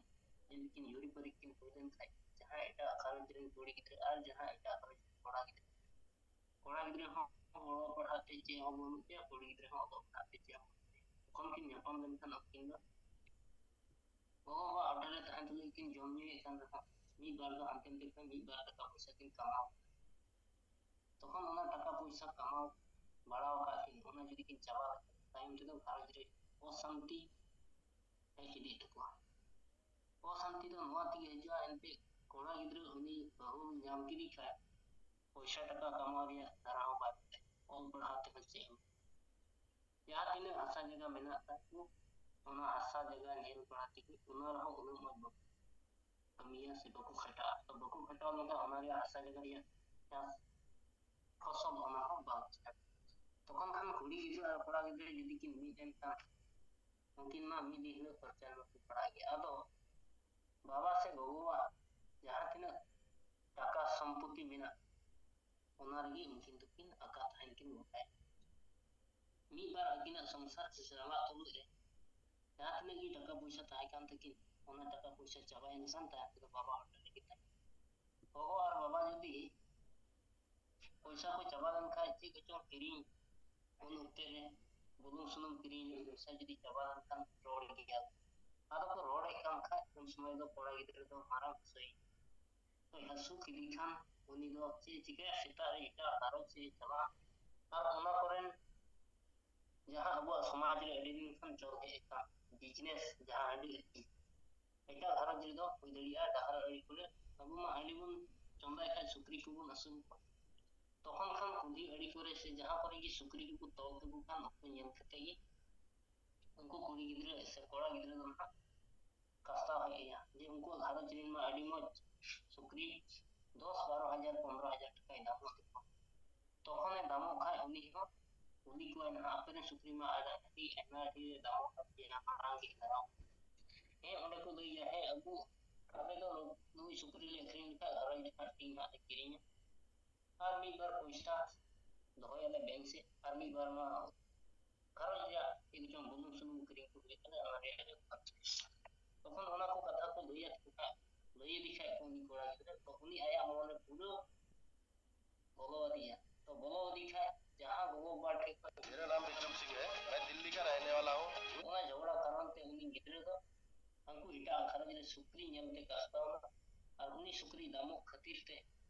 ᱡᱩᱫᱤ ᱠᱤᱱ ᱡᱩᱨᱤ ᱯᱟᱹᱨᱤ ᱠᱤᱱ ᱦᱩᱭ ᱞᱮᱱ ᱠᱷᱟᱡ, ᱡᱟᱦᱟᱸᱭ ᱮᱴᱟᱜ ᱜᱷᱟᱨᱚᱸᱡᱽ ᱨᱮᱱ ᱠᱩᱲᱤ ᱜᱤᱫᱽᱨᱟᱹ ᱟᱨ ᱡᱟᱦᱟᱸᱭ ᱮᱴᱟᱜ ᱜᱷᱟᱨᱚᱸᱡᱽ ᱨᱮᱱ ᱠᱚᱲᱟ ᱜᱤᱫᱽᱨᱟᱹ, ᱠᱚᱲᱟ ᱜᱤᱫᱽᱨᱟᱹ ᱦᱚᱸ ᱚᱞᱚᱜ ᱯᱟᱲᱦᱟᱜ ᱛᱮ ᱪᱮᱫ ᱦᱚᱸ ᱵᱟᱹᱱᱩᱜ ᱛᱟᱭᱟ, ᱠᱩᱲᱤ ᱜᱤᱫᱽᱨᱟᱹ ᱦᱚᱸ ᱚᱞᱚᱜ ᱯᱟᱲᱦᱟᱜ ᱛᱮ ᱪᱮᱫ ᱦᱚᱸ ᱵᱟᱹᱱᱩᱜ ᱛᱟᱭᱟ᱾ ᱛᱚᱠᱷᱚᱱ ᱠᱤᱱ ᱧᱟᱯᱟᱢ ᱞᱮᱱᱠᱷᱟᱱ ᱩᱱᱠᱤᱱ ᱫᱚ ᱜᱚᱜᱚ ᱵᱟᱵᱟ ᱦᱳᱴᱮᱞ ᱨᱮ ᱛᱟᱦᱮᱸ ᱛᱩᱞᱩᱡ ᱠᱤᱱ ᱡᱚᱢ ᱧᱩᱭᱮᱫ ᱠᱟᱱ ᱨᱮᱦᱚᱸ, ᱢᱤᱫ ᱵᱟᱨ ᱫᱚ ᱦᱟᱱᱛᱮ ᱱᱟᱛᱮ ᱠᱷᱚᱱ ᱢᱤᱫ ᱵᱟᱨ ᱴᱟᱠᱟ ᱯᱚᱭᱥᱟ ᱠᱤᱱ ᱠᱟᱢᱟᱣ᱾ ᱛᱚᱠᱷᱚᱱ ᱚᱱᱟ ᱴᱟᱠᱟ ᱯᱚᱭᱥᱟ ᱠᱟᱢᱟᱣ ᱵᱟᱲᱟᱣ ᱟᱠᱟᱫ ᱠᱤᱱ, ᱚᱱᱟ ᱡᱩᱫᱤ ᱠᱤᱱ ᱪᱟᱵᱟ ᱞᱮᱠᱷᱟᱱ, ᱛᱟᱭᱚᱢ ᱛᱮᱫᱚ ᱜᱷᱟᱨᱚᱸᱡᱽ ᱨᱮ ᱚᱥᱟᱱᱛᱤ ᱦᱮᱡ ᱤᱫᱤᱜ ᱛᱟᱠᱚᱣᱟ᱾ ᱚᱥᱟᱱᱛᱤ ᱫᱚ ᱱᱚᱣᱟ ᱛᱮᱜᱮ ᱦᱤᱡᱩᱜᱼᱟ, ᱮᱱᱛᱮ ᱠᱚᱲᱟ ᱜᱤᱫᱽᱨᱟᱹ ᱩᱱᱤ ᱵᱟᱹᱦᱩ ᱧᱟᱢ ᱠᱮᱫᱮ ᱠᱷᱟᱱ ᱯᱚᱭᱥᱟ ᱴᱟᱠᱟ ᱠᱟᱢᱟᱣ ᱨᱮᱭᱟᱜ ᱫᱷᱟᱨᱟ ᱦᱚᱸ ᱵᱟᱭ ᱵᱟᱰᱟᱭᱟ, ᱚᱞ ᱯᱟᱲᱦᱟᱣ ᱛᱮᱦᱚᱸ ᱪᱮᱫ ᱦᱚᱸ᱾ ᱡᱟᱦᱟᱸ ᱛᱤᱱᱟᱹᱜ ᱦᱟᱥᱟ ᱡᱟᱭᱜᱟ ᱢᱮᱱᱟᱜ ᱛᱟᱠᱚ, ᱚᱱᱟ ᱦᱟᱥᱟ ᱡᱟᱭᱜᱟ ᱧᱮᱞ ᱵᱟᱲᱟ ᱛᱮᱜᱮ ᱚᱱᱟ ᱨᱮᱦᱚᱸ ᱩᱱᱟᱹᱜ ᱢᱚᱡᱽ ᱵᱟᱠᱚ ᱠᱟᱹᱢᱤᱭᱟ ᱥᱮ ᱵᱟᱠᱚ ᱠᱷᱟᱴᱟᱜᱼᱟ᱾ ᱛᱚ ᱵᱟᱠᱚ ᱠᱷᱟᱴᱟᱣ ᱞᱮᱱᱠᱷᱟᱱ ᱚᱱᱟ ᱨᱮᱭᱟᱜ ᱦᱟᱥᱟ ᱡᱟᱭᱜᱟ ᱨᱮᱭᱟᱜ ᱪᱟᱥ ᱯᱷᱚᱥᱚᱞ ᱚᱱᱟ ᱦᱚᱸ ᱵᱟᱝ ᱪᱤᱠᱟᱹᱜᱼᱟ᱾ ᱛᱚᱠᱷᱚᱱ ᱠᱷᱟᱱ ᱠᱩᱲᱤ ᱜᱤᱫᱽᱨᱟᱹ ᱟᱨ ᱠᱚᱲᱟ ᱜᱤᱫᱽᱨᱟᱹ ᱡᱩᱫᱤ ᱠᱤᱱ ᱢᱤᱫ ᱞᱮᱱᱠᱷᱟᱱ, ᱩᱱᱠᱤᱱ ᱢᱟ ᱢᱤᱫ ᱫᱤᱱ ᱦᱤᱞᱳᱜ ᱯᱚᱨᱪᱟᱨ ᱵᱟᱠᱤᱱ ᱯᱟᱲᱟᱜ ᱜᱮᱭᱟ᱾ ᱟᱫᱚ ᱵᱟᱵᱟ ᱥᱮ ᱜᱚᱜᱚᱣᱟᱜ ᱡᱟᱦᱟᱸ ᱛᱤᱱᱟᱹᱜ ᱴᱟᱠᱟ ᱥᱚᱢᱯᱚᱛᱤ ᱢᱮᱱᱟᱜ, ᱚᱱᱟ ᱨᱮᱜᱮ ᱩᱱᱠᱤᱱ ᱫᱚᱠᱤᱱ ᱟᱠᱟ ᱛᱟᱦᱮᱱ ᱠᱤᱱ ᱜᱚᱴᱟᱭᱟ᱾ ᱢᱤᱫ ᱵᱟᱨ ᱟᱹᱠᱤᱱᱟᱜ ᱥᱚᱝᱥᱟᱨ ᱥᱮ ᱥᱮᱨᱣᱟ ᱛᱩᱞᱩᱡ ᱨᱮ ᱡᱟᱦᱟᱸ ᱛᱤᱱᱟᱹᱜ ᱜᱮ ᱴᱟᱠᱟ ᱯᱚᱭᱥᱟ ᱛᱟᱦᱮᱸ ᱠᱟᱱ ᱛᱟᱹᱠᱤᱱ, ᱚᱱᱟ ᱴᱟᱠᱟ ᱯᱚᱭᱥᱟ ᱪᱟᱵᱟᱭᱮᱱ ᱠᱷᱟᱱ ᱛᱟᱭᱚᱢ ᱛᱮᱫᱚ ᱵᱟᱵᱟ ᱦᱚᱲ ᱴᱷᱮᱱ ᱨᱮᱠᱤᱱ ᱛᱟᱦᱮᱱᱟ᱾ ᱜᱚᱜᱚ ᱟᱨ ᱵᱟᱵᱟ ᱡᱩᱫᱤ ᱯᱚᱭᱥᱟ ᱠᱚ ᱪᱟᱵᱟ ᱞᱮᱱᱠᱷᱟᱱ ᱪᱮᱫ ᱠᱚᱪᱚᱝ ᱠᱤᱨᱤᱧ, ᱩᱱ ᱚᱠᱛᱮ ᱨᱮ ᱵᱩᱞᱩᱝ ᱥᱩᱱᱩᱢ ᱠᱤᱨᱤᱧ ᱞᱟᱹᱜᱤᱫ ᱯᱚᱭᱥᱟ ᱡᱩᱫᱤ ᱪᱟᱵᱟ ᱞᱮᱱᱠᱷᱟᱱ ᱨᱚᱲ ᱜᱮᱭᱟ᱾ ᱟᱫᱚ ᱠᱚ ᱨᱚᱲᱮᱫ ᱠᱟᱱ ᱠᱷᱟᱡ ᱩᱱ ᱥᱚᱢᱚᱭ ᱫᱚ ᱠᱚᱲᱟ ᱜᱤᱫᱽᱨᱟᱹ ᱫᱚ ᱢᱟᱨᱟᱝ ᱦᱟᱹᱥᱩᱭ ᱦᱟᱹᱥᱩ ᱠᱮᱫᱮ ᱠᱷᱟᱱ ᱩᱱᱤ ᱫᱚ ᱪᱮᱫ ᱮ ᱪᱤᱠᱟᱹᱭᱟ? ᱥᱮᱛᱟᱜ ᱨᱮ ᱮᱴᱟᱜ ᱜᱷᱟᱨᱚᱸᱡᱽ ᱥᱮᱫ ᱮ ᱪᱟᱞᱟᱜᱼᱟ᱾ ᱟᱨ ᱚᱱᱟ ᱠᱚᱨᱮᱱ ᱡᱟᱦᱟᱸ ᱟᱵᱚᱣᱟᱜ ᱥᱚᱢᱟᱡᱽ ᱨᱮ ᱟᱹᱰᱤ ᱫᱤᱱ ᱠᱷᱚᱱ ᱪᱚᱞ ᱦᱮᱡ ᱟᱠᱟᱱ ᱵᱤᱡᱽᱱᱮᱥ, ᱡᱟᱦᱟᱸ ᱦᱟᱺᱰᱤ ᱟᱹᱠᱷᱨᱤᱧ, ᱮᱴᱟᱜ ᱜᱷᱟᱨᱚᱸᱡᱽ ᱨᱮᱫᱚ ᱦᱩᱭ ᱫᱟᱲᱮᱭᱟᱜᱼᱟ ᱰᱟᱦᱟᱨ ᱟᱲᱮ ᱠᱚᱨᱮ ᱟᱵᱚ ᱢᱟ ᱦᱟᱺᱰᱤ ᱵᱚᱱ ᱪᱚᱸᱫᱟᱭ ᱠᱷᱟᱡ ᱥᱩᱠᱨᱤ ᱠᱚᱵᱚᱱ ᱟᱹᱥᱩᱞ ᱠᱚᱣᱟ᱾ ᱛᱚᱠᱷᱚᱱ ᱠᱷᱟᱱ ᱠᱩᱞᱦᱤ ᱟᱲᱮ ᱠᱚᱨᱮ ᱥᱮ ᱡᱟᱦᱟᱸ ᱠᱚᱨᱮ ᱜᱮ ᱥᱩᱠᱨᱤ ᱠᱚᱠᱚ ᱛᱚᱞ ᱠᱟᱠᱚ ᱠᱷᱟᱱ ᱩᱱᱠᱩ ᱧᱮᱞ ᱠᱟᱛᱮ ᱜᱮ ᱩᱱᱠᱩ ᱠᱩᱲᱤ ᱜᱤᱫᱽᱨᱟᱹ ᱥᱮ ᱠᱚᱲᱟ ᱜᱤᱫᱽᱨᱟᱹ ᱫᱚ ᱱᱟᱦᱟᱜ ᱠᱟᱥᱛᱟᱣ ᱦᱮᱡ ᱟᱭᱟ ᱡᱮ ᱩᱱᱠᱩᱣᱟᱜ ᱜᱷᱟᱨᱚᱸᱡᱽ ᱨᱮᱱ ᱢᱟ ᱟᱹᱰᱤ ᱢᱚᱡᱽ ᱥᱩᱠᱨᱤ ᱫᱚᱥ ᱵᱟᱨᱚ ᱦᱟᱡᱟᱨ ᱯᱚᱱᱨᱚ ᱦᱟᱡᱟᱨ ᱴᱟᱠᱟᱭ ᱫᱟᱢᱚᱜ ᱛᱟᱠᱚᱣᱟ᱾ ᱛᱚᱠᱷᱚᱱᱮ ᱫᱟᱢᱚᱜ ᱠᱷᱟᱡ ᱩᱱᱤ ᱦᱚᱸ ᱠᱩᱞᱤ ᱠᱚᱣᱟᱭ ᱱᱟᱦᱟᱜ, ᱟᱯᱮ ᱨᱮᱱ ᱥᱩᱠᱨᱤ ᱢᱟ ᱟᱹᱰᱤ ᱟᱭᱢᱟ ᱰᱷᱮᱨ ᱫᱟᱢᱚᱜ ᱛᱟᱯᱮᱭᱟ, ᱢᱟᱨᱟᱝ ᱜᱮ ᱫᱟᱢᱚᱜ᱾ ᱦᱮᱸ, ᱚᱸᱰᱮ ᱠᱚ ᱞᱟᱹᱭᱟ, ᱦᱮᱸ, ᱟᱵᱚ ᱟᱞᱮ ᱫᱚ ᱱᱩᱭ ᱥᱩᱠᱨᱤ ᱞᱮ ᱟᱹᱠᱷᱨᱤᱧ ᱞᱮᱠᱷᱟᱡ ᱜᱷᱟᱨᱚᱸᱡᱽ ᱨᱮᱱᱟᱜ ᱴᱤᱱ ᱦᱟᱸᱜ ᱞᱮ ᱠᱤᱨᱤᱧᱟ᱾ ᱟᱨ ᱢᱤᱫ ᱵᱟᱨ ᱯᱚᱭᱥᱟ ᱫᱚᱦᱚᱭᱟᱞᱮ ᱵᱮᱝᱠ ᱥᱮᱫ, ᱟᱨ ᱢᱤᱫ ᱵᱟᱨ ᱢᱟ ᱜᱷᱟᱨᱚᱸᱡᱽ ᱨᱮᱭᱟᱜ ᱪᱮᱫ ᱠᱚᱪᱚᱝ ᱵᱩᱞᱩᱝ ᱥᱩᱱᱩᱢ ᱠᱤᱨᱤᱧ ᱠᱚ ᱦᱩᱭᱩᱜ ᱠᱟᱱᱟ, ᱚᱱᱟ ᱨᱮᱭᱟᱜ ᱡᱚᱛᱚ ᱠᱷᱚᱨᱪᱟ᱾ ᱛᱚᱠᱷᱚᱱ ᱚᱱᱟ ᱠᱚ ᱠᱟᱛᱷᱟ ᱠᱚ ᱞᱟᱹᱭ ᱟᱫ ᱠᱚ ᱠᱷᱟᱡ, ᱞᱟᱹᱭ ᱟᱫᱮ ᱠᱷᱟᱡ ᱠᱚ ᱩᱱᱤ ᱠᱚᱲᱟ ᱜᱤᱫᱽᱨᱟᱹ, ᱛᱚ ᱩᱱᱤ ᱟᱭᱟᱜ ᱢᱚᱱᱮ ᱯᱩᱨᱟᱹ ᱵᱚᱞᱚ ᱟᱫᱮᱭᱟ᱾ ᱛᱚ ᱵᱚᱞᱚ ᱟᱫᱮ ᱠᱷᱟᱡ ᱡᱟᱦᱟᱸ ᱜᱚᱜᱚ ᱵᱟᱵᱟ ᱴᱷᱮᱡ ᱠᱷᱚᱡ मेरा नाम बिक्रम सिंह है, मैं दिल्ली का रहने वाला हूँ। ᱚᱱᱟ ᱡᱷᱚᱜᱽᱲᱟ ᱠᱟᱨᱚᱱ ᱛᱮ ᱩᱱᱤ ᱜᱤᱫᱽᱨᱟᱹ ᱫᱚ ᱦᱟᱹᱱᱠᱩ ᱮᱴᱟᱜ ᱜᱷᱟᱨᱚᱸᱡᱽ ᱨᱮ ᱥᱩᱠᱨᱤ ᱧᱮᱞ ᱛᱮ ᱠᱟᱥᱛᱟᱣ ᱮᱱᱟ᱾ ᱟᱨ ᱧᱟᱢᱚᱜ ᱠᱷᱟᱹᱛᱤᱨ ᱛᱮ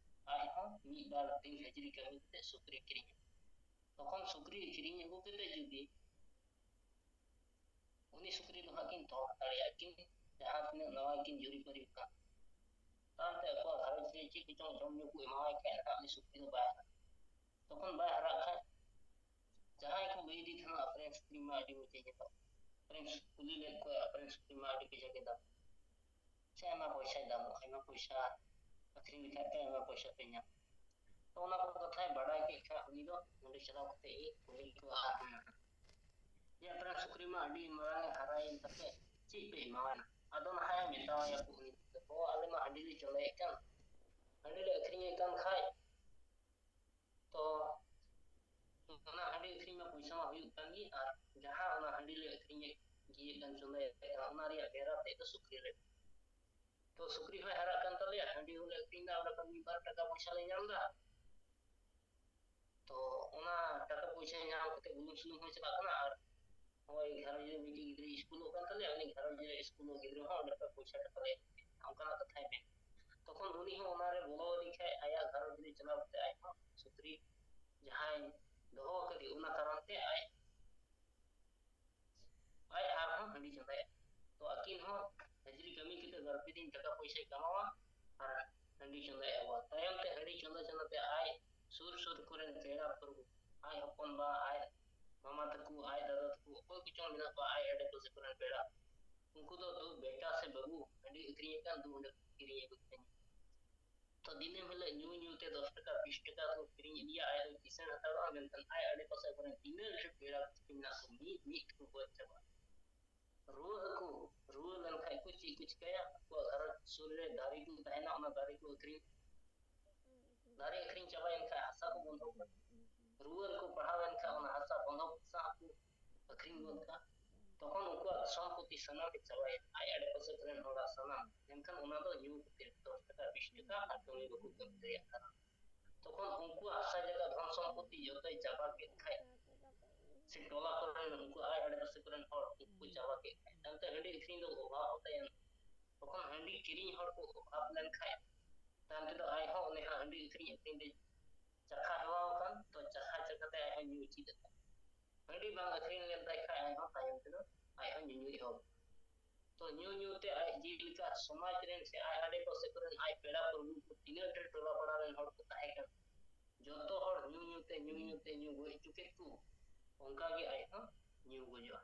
ᱟᱡ ᱦᱚᱸ ᱢᱤᱫ ᱵᱟᱨ ᱫᱤᱱ ᱦᱟᱹᱡᱨᱤ ᱠᱟᱹᱢᱤ ᱠᱟᱛᱮ ᱥᱩᱠᱨᱤ ᱠᱤᱨᱤᱧ ᱟᱹᱜᱩ᱾ ᱛᱚᱠᱷᱚᱱ ᱥᱩᱠᱨᱤ ᱠᱤᱨᱤᱧ ᱟᱹᱜᱩ ᱠᱟᱛᱮ ᱡᱩᱫᱤ ᱩᱱᱤ ᱥᱩᱠᱨᱤ ᱫᱚ ᱦᱟᱸᱜ ᱠᱤᱱ ᱛᱚᱞ ᱦᱟᱛᱟᱲᱮᱭᱟ ᱠᱤᱱ, ᱡᱟᱦᱟᱸ ᱛᱤᱱᱟᱹᱜ ᱱᱟᱣᱟ ᱠᱤᱱ ᱡᱩᱨᱤᱯᱟᱹᱨᱤ ᱠᱟᱱ᱾ ᱛᱟᱭᱚᱢᱛᱮ ᱟᱠᱚᱣᱟᱜ ᱜᱷᱟᱨᱚᱸᱡᱽ ᱨᱮ ᱪᱮᱫ ᱠᱚᱪᱚᱝ ᱡᱚᱢ ᱧᱩ ᱠᱚ ᱮᱢᱟᱣᱟᱭ ᱠᱷᱟᱡ ᱱᱟᱦᱟᱜ ᱩᱱᱤ ᱥᱩᱠᱨᱤ ᱫᱚ ᱵᱟᱭ ᱦᱟᱨᱟᱜᱼᱟ᱾ ᱛᱚᱠᱷᱚᱱ ᱵᱟᱭ ᱦᱟᱨᱟᱜ ᱠᱷᱟᱡ ᱡᱟᱦᱟᱸᱭ ᱠᱚ ᱞᱟᱹᱭ ᱤᱫᱤ ᱛᱟᱦᱮᱱᱟ, ᱟᱯᱮᱨᱮᱱ ᱥᱩᱠᱨᱤ ᱢᱟ ᱟᱹᱰᱤ ᱢᱚᱡᱽ ᱮ ᱧᱮᱞᱚᱜ, ᱟᱯᱮᱨᱮᱱ ᱠᱩᱞᱤ ᱞᱮᱫ ᱠᱚᱣᱟ, ᱟᱯᱮᱨᱮᱱ ᱥᱩᱠᱨᱤ ᱢᱟ ᱟᱹᱰᱤ ᱠᱟᱡᱟᱠ ᱮ ᱫᱟᱢ, ᱥᱮ ᱟᱭᱢᱟ ᱯᱚᱭᱥᱟᱭ ᱫᱟᱢᱚᱜ, ᱟᱭᱢᱟ ᱯᱚᱭᱥᱟ ᱟᱹᱠᱷᱨᱤᱧ ᱞᱮᱠᱷᱟᱡ ᱯᱮ ᱟᱭᱢᱟ ᱯᱚᱭᱥᱟ ᱯᱮ ᱧᱟᱢ᱾ ᱛᱚ ᱚᱱᱟ ᱠᱚ ᱠᱟᱛᱷᱟᱭ ᱵᱟᱰᱟᱭ ᱠᱮᱫ ᱠᱷᱟᱡ ᱩᱱᱤ ᱫᱚ ᱱᱚᱰᱮ ᱪᱟᱞᱟᱣ ᱠᱟᱛᱮ ᱮ ᱠᱩᱞᱤ ᱠᱚᱣᱟ, ᱟᱨ ᱡᱮ ᱟᱯᱮᱨᱮᱱ ᱥᱩᱠᱨᱤ ᱢᱟ ᱟᱹᱰᱤ ᱢᱟᱨᱟᱝ ᱮ ᱦᱟᱨᱟᱭᱮᱱ ᱛᱟᱯᱮ, ᱪᱮᱫ ᱯᱮ ᱮᱢᱟᱣᱟᱭᱟ? ᱟᱫᱚ ᱱᱟᱦᱟᱜ ᱮ ᱢᱮᱛᱟᱣᱟᱭᱟ ᱠᱚ ᱩᱱᱤ ᱫᱚ, ᱟᱞᱮ ᱢᱟ ᱦᱟᱺᱰᱤ ᱞᱮ ᱪᱚᱸᱫᱟᱭᱮᱫ ᱠᱟᱱ, ᱦᱟᱺᱰᱤ ᱞᱮ ᱟᱹᱠᱷᱨᱤᱧᱮᱫ ᱠᱟᱱ ᱠᱷᱟᱡ, ᱛᱚ ᱚᱱᱟ ᱦᱟᱺᱰᱤ ᱟᱹᱠᱷᱨᱤᱧ ᱢᱟ ᱯᱚᱭᱥᱟ ᱢᱟ ᱦᱩᱭᱩᱜ ᱠᱟᱱ ᱜᱮ, ᱟᱨ ᱡᱟᱦᱟᱸ ᱚᱱᱟ ᱦᱟᱺᱰᱤ ᱞᱮ ᱟᱹᱠᱷᱨᱤᱧᱮᱫ ᱜᱮ ᱠᱟᱱ, ᱪᱚᱸᱫᱟᱭᱮᱫ ᱠᱟᱱ, ᱚᱱᱟ ᱨᱮᱭᱟᱜ ᱵᱮᱨᱟ ᱛᱮᱫ ᱫᱚ ᱥᱩᱠᱨᱤ ᱞᱮ, ᱛᱚ ᱥᱩᱠᱨᱤ ᱦᱚᱸᱭ ᱦᱟᱨᱟᱜ ᱠᱟᱱ ᱛᱟᱞᱮᱭᱟ, ᱦᱟᱺᱰᱤ ᱦᱚᱸᱞᱮ ᱟᱹᱠᱷᱨᱤᱧ ᱮᱫᱟ, ᱚᱸᱰᱮ ᱠᱷᱚᱱ ᱢᱤᱫ ᱵᱟᱨ ᱴᱟᱠᱟ ᱯᱚᱭᱥᱟ ᱞᱮ ᱧᱟᱢ ᱮᱫᱟ᱾ ᱛᱚ ᱚᱱᱟ ᱴᱟᱠᱟ ᱯᱚᱭᱥᱟ ᱧᱟᱢ ᱠᱟᱛᱮ ᱵᱩᱞᱩᱝ ᱥᱩᱱᱩᱢ ᱦᱚᱸ ᱪᱟᱞᱟᱜ ᱠᱟᱱᱟ, ᱟᱨ ᱱᱚᱜᱼᱚᱭ ᱜᱷᱟᱨᱚᱸᱡᱽ ᱨᱮ ᱢᱤᱫᱴᱤᱡ ᱜᱤᱫᱽᱨᱟᱹ ᱥᱠᱩᱞᱚᱜ ᱠᱟᱱ ᱛᱟᱞᱮᱭᱟ, ᱩᱱᱤ ᱜᱷᱟᱨᱚᱸᱡᱽ ᱨᱮ ᱥᱠᱩᱞᱚᱜ ᱜᱤᱫᱽᱨᱟᱹ ᱦᱚᱸ ᱚᱸᱰᱮ ᱠᱷᱚᱱ ᱯᱚᱭᱥᱟ ᱴᱟᱠᱟ ᱞᱮ ᱮᱢ ᱠᱟᱱᱟ, ᱚᱱᱠᱟᱱᱟᱜ ᱠᱟᱛᱷᱟᱭ ᱢᱮᱱ᱾ ᱛᱚᱠᱷᱚᱱ ᱩᱱᱤ ᱦᱚᱸ ᱚᱱᱟᱨᱮ ᱵᱚᱞᱚ ᱞᱮᱱ ᱠᱷᱟᱡ ᱟᱭᱟᱜ ᱜᱷᱟᱨᱚᱸᱡᱽ ᱨᱮ ᱪᱟᱞᱟᱣ ᱠᱟᱛᱮ ᱟᱡ ᱦᱚᱸ ᱥᱩᱠᱨᱤ ᱡᱟᱦᱟᱸᱭ ᱫᱚᱦᱚ ᱟᱠᱟᱫᱮ, ᱚᱱᱟ ᱠᱟᱨᱚᱱ ᱛᱮ ᱟᱡ ᱟᱡ ᱟᱨᱦᱚᱸ ᱦᱟᱺᱰᱤ ᱪᱚᱸᱫᱟᱭᱟ᱾ ᱛᱚ ᱟᱹᱠᱤᱱ ᱦᱚᱸ ᱦᱟᱹᱡᱨᱤ ᱠᱟᱹᱢᱤ ᱠᱟᱛᱮ ᱵᱟᱨ ᱯᱮ ᱫᱤᱱ ᱴᱟᱠᱟ ᱯᱚᱭᱥᱟᱭ ᱠᱟᱢᱟᱣᱟ ᱟᱨ ᱦᱟᱺᱰᱤ ᱪᱚᱸᱫᱟᱭᱟ᱾ ᱛᱟᱭᱚᱢ ᱛᱮ ᱦᱟᱺᱰᱤ ᱪᱚᱸᱫᱟ ᱪᱚᱸᱫᱟ ᱛᱮ ᱟᱡ ᱥᱩᱨ ᱥᱩᱨ ᱠᱚᱨᱮᱱ ᱯᱮᱲᱟ ᱯᱟᱹᱨᱵᱷᱟᱹ, ᱟᱡ ᱦᱚᱯᱚᱱ ᱵᱟ, ᱟᱡ ᱢᱟᱢᱟ ᱛᱟᱠᱚ, ᱟᱡ ᱫᱟᱫᱟ ᱛᱟᱠᱚ, ᱚᱠᱚᱭ ᱠᱚᱪᱚᱝ ᱢᱮᱱᱟᱜ ᱠᱚᱣᱟ ᱟᱡ ᱟᱰᱮ ᱯᱟᱥᱮ ᱠᱚᱨᱮᱱ ᱯᱮᱲᱟ, ᱩᱱᱠᱩ ᱫᱚ, "ᱫᱩ ᱵᱮᱴᱟ ᱥᱮ ᱵᱟᱹᱵᱩ, ᱦᱟᱺᱰᱤ ᱟᱹᱠᱷᱨᱤᱧ ᱟᱠᱟᱱ, ᱫᱩ ᱚᱸᱰᱮ ᱠᱤᱨᱤᱧ ᱟᱹᱜᱩ ᱠᱟᱹᱧ ᱢᱮ᱾" ᱛᱚ ᱫᱤᱱᱟᱹᱢ ᱦᱤᱞᱳᱜ ᱧᱩ ᱧᱩ ᱛᱮ ᱫᱚᱥ ᱴᱟᱠᱟ ᱵᱤᱥ ᱴᱟᱠᱟ ᱠᱚ ᱠᱤᱨᱤᱧ ᱤᱫᱤᱭᱟ, ᱟᱡ ᱫᱚ ᱠᱤᱥᱟᱹᱬ ᱦᱟᱛᱟᱲᱚᱜᱼᱟ, ᱢᱮᱱᱠᱷᱟᱱ ᱟᱡ ᱟᱰᱮ ᱯᱟᱥᱮ ᱠᱚᱨᱮᱱ ᱛᱤᱱᱟᱹᱜ ᱰᱷᱮᱨ ᱯᱮᱲᱟ ᱠᱚ ᱢᱮᱱᱟᱜ ᱠᱚ, ᱢᱤᱫ ᱢᱤᱫ ᱛᱮᱠᱚ ᱜᱚᱡ ᱪᱟᱵᱟᱜᱼᱟ᱾ ᱨᱩᱣᱟᱹᱜ ᱟᱠᱚ, ᱨᱩᱣᱟᱹ ᱞᱮᱱᱠᱷᱟᱡ ᱠᱚ ᱪᱮᱫ ᱠᱚ ᱪᱤᱠᱟᱹᱭᱟ? ᱟᱠᱚᱣᱟᱜ ᱜᱷᱟᱨᱚᱸᱡᱽ ᱥᱩᱨ ᱨᱮ ᱫᱟᱨᱮ ᱠᱚ ᱛᱟᱦᱮᱱᱟ, ᱚᱱᱟ ᱫᱟᱨᱮ ᱠᱚ ᱟᱹᱠᱷᱨᱤᱧ, ᱫᱟᱨᱮ ᱟᱹᱠᱷᱨᱤᱧ ᱪᱟᱵᱟᱭᱮᱱ ᱠᱷᱟᱡ ᱦᱟᱥᱟ ᱠᱚ ᱵᱚᱱᱫᱷᱚᱠ, ᱨᱩᱣᱟᱹ ᱨᱮᱠᱚ ᱯᱟᱲᱟᱣ ᱮᱱ ᱠᱷᱟᱡ ᱚᱱᱟ ᱦᱟᱥᱟ ᱵᱚᱱᱫᱷᱚᱠ ᱦᱟᱥᱟ ᱠᱚ ᱟᱹᱠᱷᱨᱤᱧ ᱜᱚᱫ ᱠᱟᱜᱼᱟ᱾ ᱛᱚᱠᱷᱚᱱ ᱩᱱᱠᱩᱣᱟᱜ ᱥᱚᱢᱯᱚᱛᱤ ᱥᱟᱱᱟᱢ ᱜᱮ ᱪᱟᱵᱟᱭᱮᱱᱟ, ᱟᱡ ᱟᱰᱮ ᱯᱟᱥᱮ ᱠᱚᱨᱮᱱ ᱦᱚᱲᱟᱜ ᱥᱟᱱᱟᱢ᱾ ᱢᱮᱱᱠᱷᱟᱱ ᱚᱱᱟ ᱫᱚ ᱧᱩ ᱠᱷᱟᱹᱛᱤᱨ ᱫᱚᱥ ᱴᱟᱠᱟ ᱵᱤᱥ ᱴᱟᱠᱟ ᱟᱨ ᱠᱟᱹᱢᱤ ᱵᱟᱠᱚ ᱠᱟᱹᱢᱤ ᱫᱟᱲᱮᱭᱟᱜ ᱠᱟᱱᱟ᱾ ᱛᱚᱠᱷᱚᱱ ᱩᱱᱠᱩᱣᱟᱜ ᱦᱟᱥᱟ ᱡᱟᱭᱜᱟ ᱫᱷᱚᱱ ᱥᱚᱢᱯᱚᱛᱤ ᱡᱚᱛᱚᱭ ᱪᱟᱵᱟ ᱠᱮᱫ ᱠᱷᱟᱡ, ᱥᱮ ᱴᱚᱞᱟ ᱠᱚᱨᱮᱱ ᱩᱱᱠᱩ ᱟᱡ ᱟᱰᱮ ᱯᱟᱥᱮ ᱠᱚᱨᱮᱱ ᱦᱚᱲ ᱩᱱᱠᱩ ᱠᱚ ᱪᱟᱵᱟ ᱠᱮᱫ ᱠᱷᱟᱡ, ᱛᱟᱭᱚᱢᱛᱮ ᱦᱟᱺᱰᱤ ᱟᱹᱠᱷᱨᱤᱧ ᱫᱚ ᱚᱵᱷᱟᱵ ᱛᱟᱭᱟ᱾ ᱛᱚᱠᱷᱚᱱ ᱦᱟᱺᱰᱤ ᱠᱤᱨᱤᱧ ᱦᱚᱲ ᱠᱚ ᱚᱵᱷᱟᱵ ᱞᱮᱱᱠᱷᱟᱡ ᱛᱮᱫᱚ ᱟᱡ ᱦᱚᱸ ᱚᱱᱮ ᱦᱟᱸᱜ ᱦᱟᱺᱰᱤ ᱟᱹᱠᱷᱨᱤᱧ ᱟᱹᱠᱷᱨᱤᱧ ᱛᱮ ᱪᱟᱠᱷᱟ ᱦᱮᱣᱟ ᱟᱠᱟᱱ, ᱛᱚ ᱪᱟᱠᱷᱟ ᱪᱟᱠᱷᱟ ᱛᱮ ᱟᱡ ᱦᱚᱸ ᱧᱩ ᱪᱮᱫ ᱟᱠᱟᱱ᱾ ᱦᱟᱺᱰᱤ ᱵᱟᱝ ᱟᱹᱠᱷᱨᱤᱧ ᱞᱮᱱ ᱛᱟᱭ ᱠᱷᱟᱡ ᱟᱡ ᱦᱚᱸ ᱛᱟᱭᱚᱢ ᱛᱮᱫᱚ ᱟᱡ ᱦᱚᱸ ᱧᱩᱧᱩᱭ ᱮᱦᱚᱵ᱾ ᱛᱚ ᱧᱩ ᱧᱩ ᱛᱮ ᱟᱡ ᱡᱮᱞᱮᱠᱟ ᱥᱚᱢᱟᱡᱽ ᱨᱮᱱ ᱥᱮ ᱟᱡ ᱟᱰᱮ ᱯᱟᱥᱮ ᱠᱚᱨᱮᱱ ᱟᱡ ᱯᱮᱲᱟ ᱯᱨᱚᱵᱷᱩ ᱠᱚ ᱛᱤᱱᱟᱹᱜ ᱰᱷᱮᱨ ᱴᱚᱞᱟ ᱯᱟᱲᱟ ᱨᱮᱱ ᱦᱚᱲ ᱠᱚ ᱛᱟᱦᱮᱸ ᱠᱟᱱᱟ, ᱡᱚᱛᱚ ᱦᱚᱲ ᱧᱩ ᱧᱩ ᱛᱮ ᱧᱩ ᱧᱩ ᱛᱮ ᱧᱩ ᱜᱚᱡ ᱦᱚᱪᱚ ᱠᱮᱫ ᱠᱚ, ᱚᱱᱠᱟ ᱜᱮ ᱟᱡ ᱦᱚᱸ ᱧᱩ ᱜᱚᱡᱚᱜᱼᱟ᱾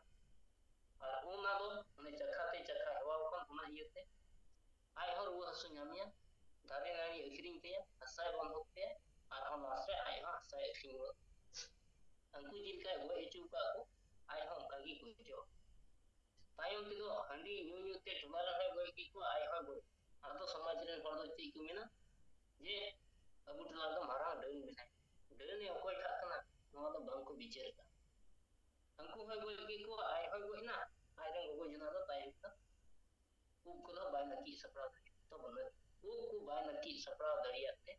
ᱟᱨ ᱚᱱᱟ ᱫᱚ ᱚᱱᱮ ᱪᱟᱠᱷᱟ ᱛᱮ ᱪᱟᱠᱷᱟ ᱦᱮᱣᱟ ᱟᱠᱟᱱ, ᱚᱱᱟ ᱤᱭᱟᱹᱛᱮ ᱟᱡ ᱦᱚᱸ ᱨᱩᱣᱟᱹ ᱦᱟᱹᱥᱩ ᱧᱟᱢᱮᱭᱟ᱾ ᱫᱟᱨᱮ ᱱᱟᱹᱲᱤ ᱟᱹᱠᱷᱨᱤᱧ ᱛᱟᱭᱟ, ᱦᱟᱥᱟᱭ ᱵᱚᱱᱫᱷᱚᱠ ᱛᱟᱭᱟ, ᱟᱨᱦᱚᱸ ᱞᱟᱥ ᱨᱮ ᱟᱡ ᱦᱚᱸ ᱦᱟᱥᱟᱭ ᱟᱹᱠᱷᱨᱤᱧ ᱜᱚᱫ᱾ ᱩᱱᱠᱩ ᱪᱮᱫ ᱞᱮᱠᱟᱭ ᱜᱚᱡ ᱦᱚᱪᱚ ᱟᱠᱟᱫ ᱠᱚ, ᱟᱡ ᱦᱚᱸ ᱚᱱᱠᱟ ᱜᱮ ᱜᱚᱡᱚᱜᱼᱟ᱾ ᱛᱟᱭᱚᱢ ᱛᱮᱫᱚ ᱦᱟᱺᱰᱤ ᱧᱩ ᱧᱩ ᱛᱮ ᱴᱚᱞᱟ ᱨᱮᱦᱚᱸᱭ ᱜᱚᱡ ᱠᱮᱫ ᱠᱚᱣᱟ, ᱟᱡ ᱦᱚᱸᱭ ᱜᱚᱡ᱾ ᱟᱫᱚ ᱥᱚᱢᱟᱡᱽ ᱨᱮᱱ ᱦᱚᱲ ᱫᱚ ᱪᱮᱫ ᱠᱚ ᱢᱮᱱᱟ? ᱡᱮ ᱟᱵᱚ ᱴᱚᱞᱟ ᱨᱮᱫᱚ ᱢᱟᱨᱟᱝ ᱰᱟᱹᱱ ᱢᱮᱱᱟᱭᱟ, ᱰᱟᱹᱱᱮ ᱚᱠᱚᱭ ᱠᱟᱜ ᱠᱟᱱᱟ, ᱱᱚᱣᱟ ᱫᱚ ᱵᱟᱝ ᱠᱚ ᱵᱤᱪᱟᱹᱨ ᱠᱟᱜ᱾ ᱩᱱᱠᱩ ᱦᱚᱸᱭ ᱜᱚᱡ ᱠᱮᱫ ᱠᱚᱣᱟ, ᱟᱡ ᱦᱚᱸᱭ ᱜᱚᱡ ᱮᱱᱟ, ᱟᱡ ᱨᱮᱱ ᱜᱚᱜᱚ ᱡᱚᱱᱟ ᱫᱚ ᱛᱟᱭᱚᱢ ᱛᱮᱫᱚ ᱩᱵ ᱠᱚᱫᱚ ᱵᱟᱭ ᱱᱟᱹᱠᱤᱡ ᱥᱟᱯᱲᱟᱣ ᱫᱟᱲᱮᱭᱟᱜᱼᱟ᱾ ᱛᱚ ᱵᱚᱞᱮ ᱩᱵ ᱠᱚ ᱵᱟᱭ ᱱᱟᱹᱠᱤᱡ ᱥᱟᱯᱲᱟᱣ ᱫᱟᱲᱮᱭᱟᱜ ᱛᱮ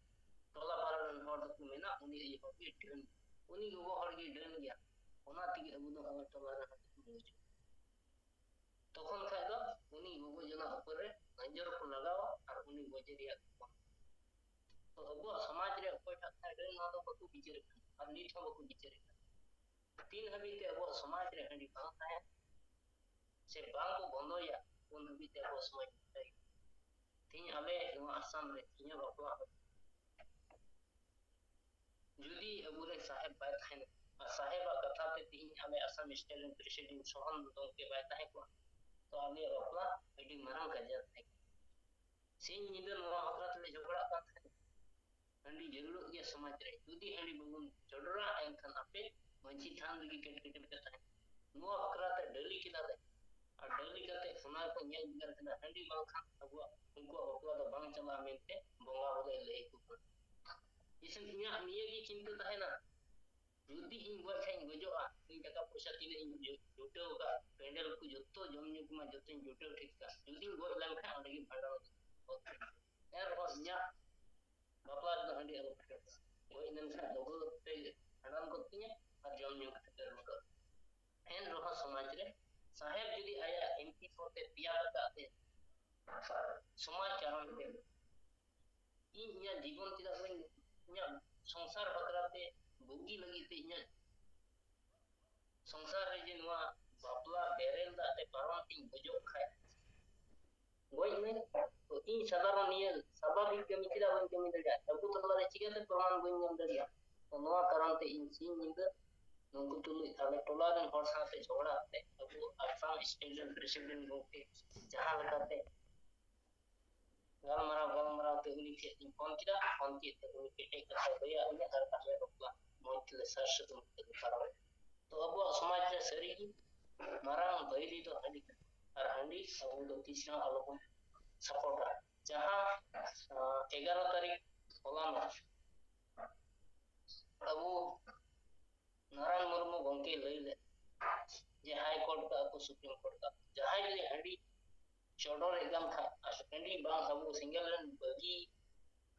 ᱴᱚᱞᱟ ᱯᱟᱲᱟ ᱨᱮᱱ ᱦᱚᱲ ᱫᱚᱠᱚ ᱢᱮᱱᱟ, "ᱩᱱᱤ ᱟᱭᱳ ᱦᱚᱲ ᱜᱮ ᱰᱟᱹᱱ, ᱩᱱᱤ ᱜᱚᱜᱚ ᱦᱚᱲ ᱜᱮ ᱰᱟᱹᱱ ᱜᱮᱭᱟ, ᱚᱱᱟ ᱛᱮᱜᱮ ᱟᱵᱚ ᱫᱚ ᱱᱚᱜᱼᱚᱭ ᱴᱚᱞᱟ ᱨᱮ ᱦᱟᱺᱰᱤ ᱠᱚ ᱧᱩ ᱦᱚᱪᱚ ᱵᱚᱱᱟ᱾" ᱛᱚᱠᱷᱚᱱ ᱠᱷᱟᱡ ᱫᱚ ᱩᱱᱤ ᱜᱚᱜᱚ ᱡᱚᱱᱟ ᱩᱯᱚᱨ ᱨᱮ ᱱᱟᱡᱚᱨ ᱠᱚ ᱞᱟᱜᱟᱣᱟ ᱟᱨ ᱩᱱᱤ ᱜᱚᱡᱮ ᱨᱮᱭᱟᱜ ᱠᱚ ᱠᱟᱹᱢᱤᱭᱟ᱾ ᱛᱚ ᱟᱵᱚᱣᱟᱜ ᱥᱚᱢᱟᱡᱽ ᱨᱮ ᱚᱠᱚᱭᱴᱟᱜ ᱠᱟᱱᱟᱭ ᱰᱟᱹᱱ, ᱱᱚᱣᱟ ᱫᱚ ᱵᱟᱠᱚ ᱵᱤᱪᱟᱹᱨᱮᱫ ᱠᱟᱱᱟ ᱟᱨ ᱱᱤᱛ ᱦᱚᱸ ᱵᱟᱠᱚ ᱵᱤᱪᱟᱹᱨᱮᱫ ᱠᱟᱱᱟ᱾ ᱛᱤᱱ ᱦᱟᱹᱵᱤᱡ ᱛᱮ ᱟᱵᱚᱣᱟᱜ ᱥᱚᱢᱟᱡᱽ ᱨᱮ ᱦᱟᱺᱰᱤ ᱵᱟᱝ ᱛᱟᱦᱮᱱ ᱥᱮ ᱵᱟᱝ ᱠᱚ ᱵᱚᱱᱫᱚᱭᱟ, ᱩᱱ ᱦᱟᱹᱵᱤᱡ ᱛᱮ ᱟᱵᱚᱣᱟᱜ ᱥᱚᱢᱟᱡᱽ ᱵᱟᱧᱪᱟᱣ ᱜᱮᱭᱟ᱾ ᱛᱮᱦᱮᱧ ᱟᱞᱮ ᱱᱚᱣᱟ ᱟᱥᱟᱢ ᱨᱮ ᱤᱧᱟᱹᱜ ᱵᱟᱯᱞᱟ ᱦᱚᱸ ᱡᱩᱫᱤ ᱟᱵᱚᱨᱮᱱ ᱥᱟᱦᱮᱵ ᱵᱟᱭ ᱛᱟᱦᱮᱱᱟ, ᱟᱨ ᱥᱟᱦᱮᱵᱟᱜ ᱠᱟᱛᱷᱟ ᱛᱮ ᱛᱮᱦᱮᱧ ᱟᱞᱮ ᱟᱥᱟᱢ ᱥᱴᱮᱴ ᱨᱮᱱ ᱯᱨᱮᱥᱤᱰᱮᱱᱴ ᱥᱚᱦᱚᱱ ᱜᱚᱢᱠᱮ ᱵᱟᱭ ᱛᱟᱦᱮᱸ ᱠᱚᱜᱼᱟ, ᱛᱚ ᱟᱞᱮᱭᱟᱜ ᱵᱟᱯᱞᱟ ᱟᱹᱰᱤ ᱢᱟᱨᱟᱝ ᱠᱟᱡᱟᱨ ᱛᱟᱦᱮᱸ ᱠᱟᱱᱟ᱾ ᱥᱤᱧ ᱧᱤᱫᱟᱹ ᱱᱚᱣᱟ ᱵᱟᱠᱷᱨᱟ ᱛᱮᱞᱮ ᱡᱷᱚᱜᱽᱲᱟᱜ ᱠᱟᱱ ᱛᱟᱦᱮᱸᱱᱟ᱾ ᱦᱟᱺᱰᱤ ᱡᱟᱹᱨᱩᱲᱚᱜ ᱜᱮᱭᱟ ᱥᱚᱢᱟᱡᱽ ᱨᱮ, ᱡᱩᱫᱤ ᱦᱟᱺᱰᱤ ᱵᱟᱵᱚᱱ ᱪᱚᱰᱚᱨᱟ, ᱮᱱᱠᱷᱟᱱ ᱟᱯᱮ ᱢᱟᱹᱡᱷᱤ ᱛᱷᱟᱱ ᱨᱮᱜᱮ ᱠᱮᱴ ᱠᱮᱴᱮ ᱯᱮ ᱛᱟᱦᱮᱱᱟ᱾ ᱱᱚᱣᱟ ᱵᱟᱠᱷᱨᱟ ᱛᱮ ᱰᱟᱹᱞᱤ ᱠᱮᱫᱟ ᱞᱮ, ᱟᱨ ᱰᱟᱹᱞᱤ ᱠᱟᱛᱮ ᱚᱱᱟ ᱠᱚ ᱧᱮᱞ ᱵᱷᱮᱜᱟᱨ ᱠᱮᱫᱟ, ᱦᱟᱺᱰᱤ ᱵᱟᱝᱠᱷᱟᱱ ᱟᱵᱚᱣᱟᱜ, ᱩᱱᱠᱩᱣᱟᱜ ᱵᱟᱯᱞᱟ ᱫᱚ ᱵᱟᱝ ᱪᱟᱞᱟᱜᱼᱟ ᱢᱮᱱᱛᱮ ᱵᱚᱸᱜᱟ ᱵᱩᱨᱩᱭ ᱞᱟᱹᱭ ᱟᱠᱚ ᱠᱟᱱᱟ᱾ ᱤᱥᱤᱱ ᱤᱧᱟᱹᱜ ᱱᱤᱭᱟᱹ ᱜᱮ ᱪᱤᱱᱛᱟᱹ ᱛᱟᱦᱮᱱᱟ, ᱡᱩᱫᱤ ᱤᱧ ᱜᱚᱡ ᱠᱷᱟᱡ ᱤᱧ ᱜᱚᱡᱚᱜᱼᱟ, ᱤᱧ ᱴᱟᱠᱟ ᱯᱚᱭᱥᱟ ᱛᱤᱱᱟᱹᱜ ᱤᱧ ᱡᱩ-, ᱡᱩᱴᱟᱹᱣ ᱟᱠᱟᱫ, ᱯᱮᱱᱰᱮᱞ ᱠᱚ ᱡᱚᱛᱚ ᱡᱚᱢ ᱧᱩ ᱠᱚᱢᱟ ᱡᱚᱛᱚᱧ ᱡᱩᱴᱟᱹᱣ ᱴᱷᱤᱠ ᱠᱟᱜ, ᱡᱩᱫᱤᱧ ᱜᱚᱡ ᱞᱮᱱᱠᱷᱟᱱ ᱚᱸᱰᱮ ᱜᱮ ᱵᱷᱟᱸᱰᱟᱱ ᱜᱚᱫ ᱠᱟᱜ᱾ ᱮᱱ ᱨᱮᱦᱚᱸ ᱤᱧᱟᱹᱜ ᱵᱟᱯᱞᱟ ᱨᱮᱫᱚ ᱦᱟᱺᱰᱤ ᱟᱞᱚ ᱯᱮ ᱪᱚᱰᱚᱨᱟ᱾ ᱜᱚᱡ ᱞᱮᱱᱠᱷᱟᱱ ᱞᱚᱜᱚᱱ ᱛᱮ ᱵᱷᱟᱸᱰᱟᱱ ᱜᱚᱫ ᱠᱤᱧᱟ ᱟᱨ ᱡᱚᱢ ᱧᱩ ᱠᱟᱛᱮ ᱯᱮ ᱨᱩᱣᱟᱹᱲᱚᱜᱼᱟ᱾ ᱮᱱ ᱨᱮᱦᱚᱸ ᱥᱚᱢᱟᱡᱽ ᱨᱮ ᱥᱟᱦᱮᱵ ᱡᱩᱫᱤ ᱟᱭᱟᱜ ᱮᱢᱯᱤ ᱯᱚᱫ ᱮ ᱛᱮᱭᱟᱨ ᱟᱠᱟᱫ ᱛᱮ ᱥᱚᱢᱟᱡᱽ ᱪᱟᱨᱚᱱ ᱛᱮ ᱤᱧ ᱤᱧᱟᱹᱜ ᱡᱤᱵᱚᱱ ᱪᱮᱫᱟᱜ ᱵᱟᱹᱧ, ᱤᱧᱟᱹᱜ ᱥᱚᱝᱥᱟᱨ ᱵᱟᱠᱷᱨᱟ ᱛᱮ, ᱵᱩᱜᱤ ᱞᱟᱹᱜᱤᱫ ᱛᱮ, ᱤᱧᱟᱹᱜ ᱥᱚᱝᱥᱟᱨ ᱨᱮ ᱡᱮ ᱱᱚᱣᱟ ᱵᱟᱯᱞᱟ ᱵᱮᱨᱮᱞ ᱫᱟᱜ ᱛᱮ ᱯᱟᱨᱚᱢ ᱛᱤᱧ ᱜᱚᱡᱚᱜ ᱠᱷᱟᱡ, ᱜᱚᱡ ᱢᱮ᱾ ᱛᱚ ᱤᱧ ᱥᱟᱫᱷᱟᱨᱚᱱ ᱱᱤᱭᱟᱹ ᱥᱟᱵᱷᱟᱵᱤᱠ ᱠᱟᱹᱢᱤ ᱪᱮᱫᱟᱜ ᱵᱟᱹᱧ ᱠᱟᱹᱢᱤ ᱫᱟᱲᱮᱭᱟᱜᱼᱟ? ᱟᱵᱚ ᱛᱟᱞᱟᱨᱮ ᱪᱤᱠᱟᱹᱛᱮ ᱯᱨᱚᱢᱟᱱ ᱵᱟᱹᱧ ᱧᱟᱢ ᱫᱟᱲᱮᱭᱟᱜᱼᱟ? ᱛᱚ ᱱᱚᱣᱟ ᱠᱟᱨᱚᱱ ᱛᱮ ᱤᱧ ᱥᱤᱧ ᱧᱤᱫᱟᱹ ᱱᱩᱠᱩ ᱛᱩᱞᱩᱡ ᱟᱞᱮ ᱴᱚᱞᱟ ᱨᱮᱱ ᱦᱚᱲ ᱥᱟᱶᱛᱮ ᱡᱷᱚᱜᱽᱲᱟ ᱠᱟᱛᱮ ᱟᱵᱚ ᱟᱥᱟᱢ state ᱨᱮᱱ president ᱜᱚᱢᱠᱮ ᱡᱟᱦᱟᱸ ᱞᱮᱠᱟᱛᱮ ᱜᱟᱞᱢᱟᱨᱟᱣ ᱜᱟᱞᱢᱟᱨᱟᱣ ᱛᱮ ᱩᱱᱤ ᱴᱷᱮᱱ ᱤᱧ ᱯᱷᱳᱱ ᱠᱮᱫᱟ᱾ ᱯᱷᱳᱱ ᱠᱮᱫ ᱛᱮ ᱩᱱᱤ ᱠᱮᱴᱮᱡ ᱠᱟᱛᱷᱟᱭ ᱞᱟᱹᱭᱟ ᱤᱧᱟᱹ ᱟᱨ ᱟᱞᱮ ᱵᱟᱯᱞᱟ ᱢᱚᱡᱽ ᱛᱮᱞᱮ ᱥᱟᱨ ᱥᱟᱹᱜᱩᱱ ᱠᱟᱛᱮ ᱞᱮ ᱯᱟᱨᱚᱢ ᱮᱫᱟ᱾ ᱛᱚ ᱟᱵᱚᱣᱟᱜ ᱥᱚᱢᱟᱡᱽ ᱨᱮ ᱥᱟᱹᱨᱤᱜᱮ ᱢᱟᱨᱟᱝ ᱵᱟᱹᱭᱨᱤ ᱫᱚ ᱦᱟᱺᱰᱤ ᱠᱟᱱᱟ᱾ ᱟᱨ ᱦᱟᱺᱰᱤ ᱟᱵᱚ ᱫᱚ ᱛᱤᱥ ᱨᱮᱦᱚᱸ ᱟᱞᱚᱵᱚᱱ ᱥᱟᱯᱚᱴᱟ᱾ ᱡᱟᱦᱟᱸ ᱮᱜᱟᱨᱚ ᱛᱟᱹᱨᱤᱠᱷ ᱦᱚᱞᱟᱱᱚᱜ ᱟᱵᱚ ᱱᱟᱨᱟᱭᱚᱱ ᱢᱩᱨᱢᱩ ᱜᱚᱢᱠᱮ ᱞᱟᱹᱭ ᱞᱮᱫ ᱡᱮ ᱦᱟᱭ ᱠᱳᱨᱴ ᱠᱟᱜ ᱠᱚ, ᱥᱩᱯᱨᱤᱢ ᱠᱳᱨᱴ ᱠᱟᱜ ᱠᱚ, ᱡᱟᱦᱟᱸᱭ ᱡᱩᱫᱤ ᱦᱟᱺᱰᱤ ᱪᱚᱰᱚᱨᱮᱫ ᱠᱟᱱ ᱠᱷᱟᱡ ᱟᱨ ᱦᱟᱺᱰᱤ ᱵᱟᱝ ᱟᱵᱚ ᱥᱮᱸᱜᱮᱞ ᱨᱮᱱ ᱵᱟᱹᱜᱤ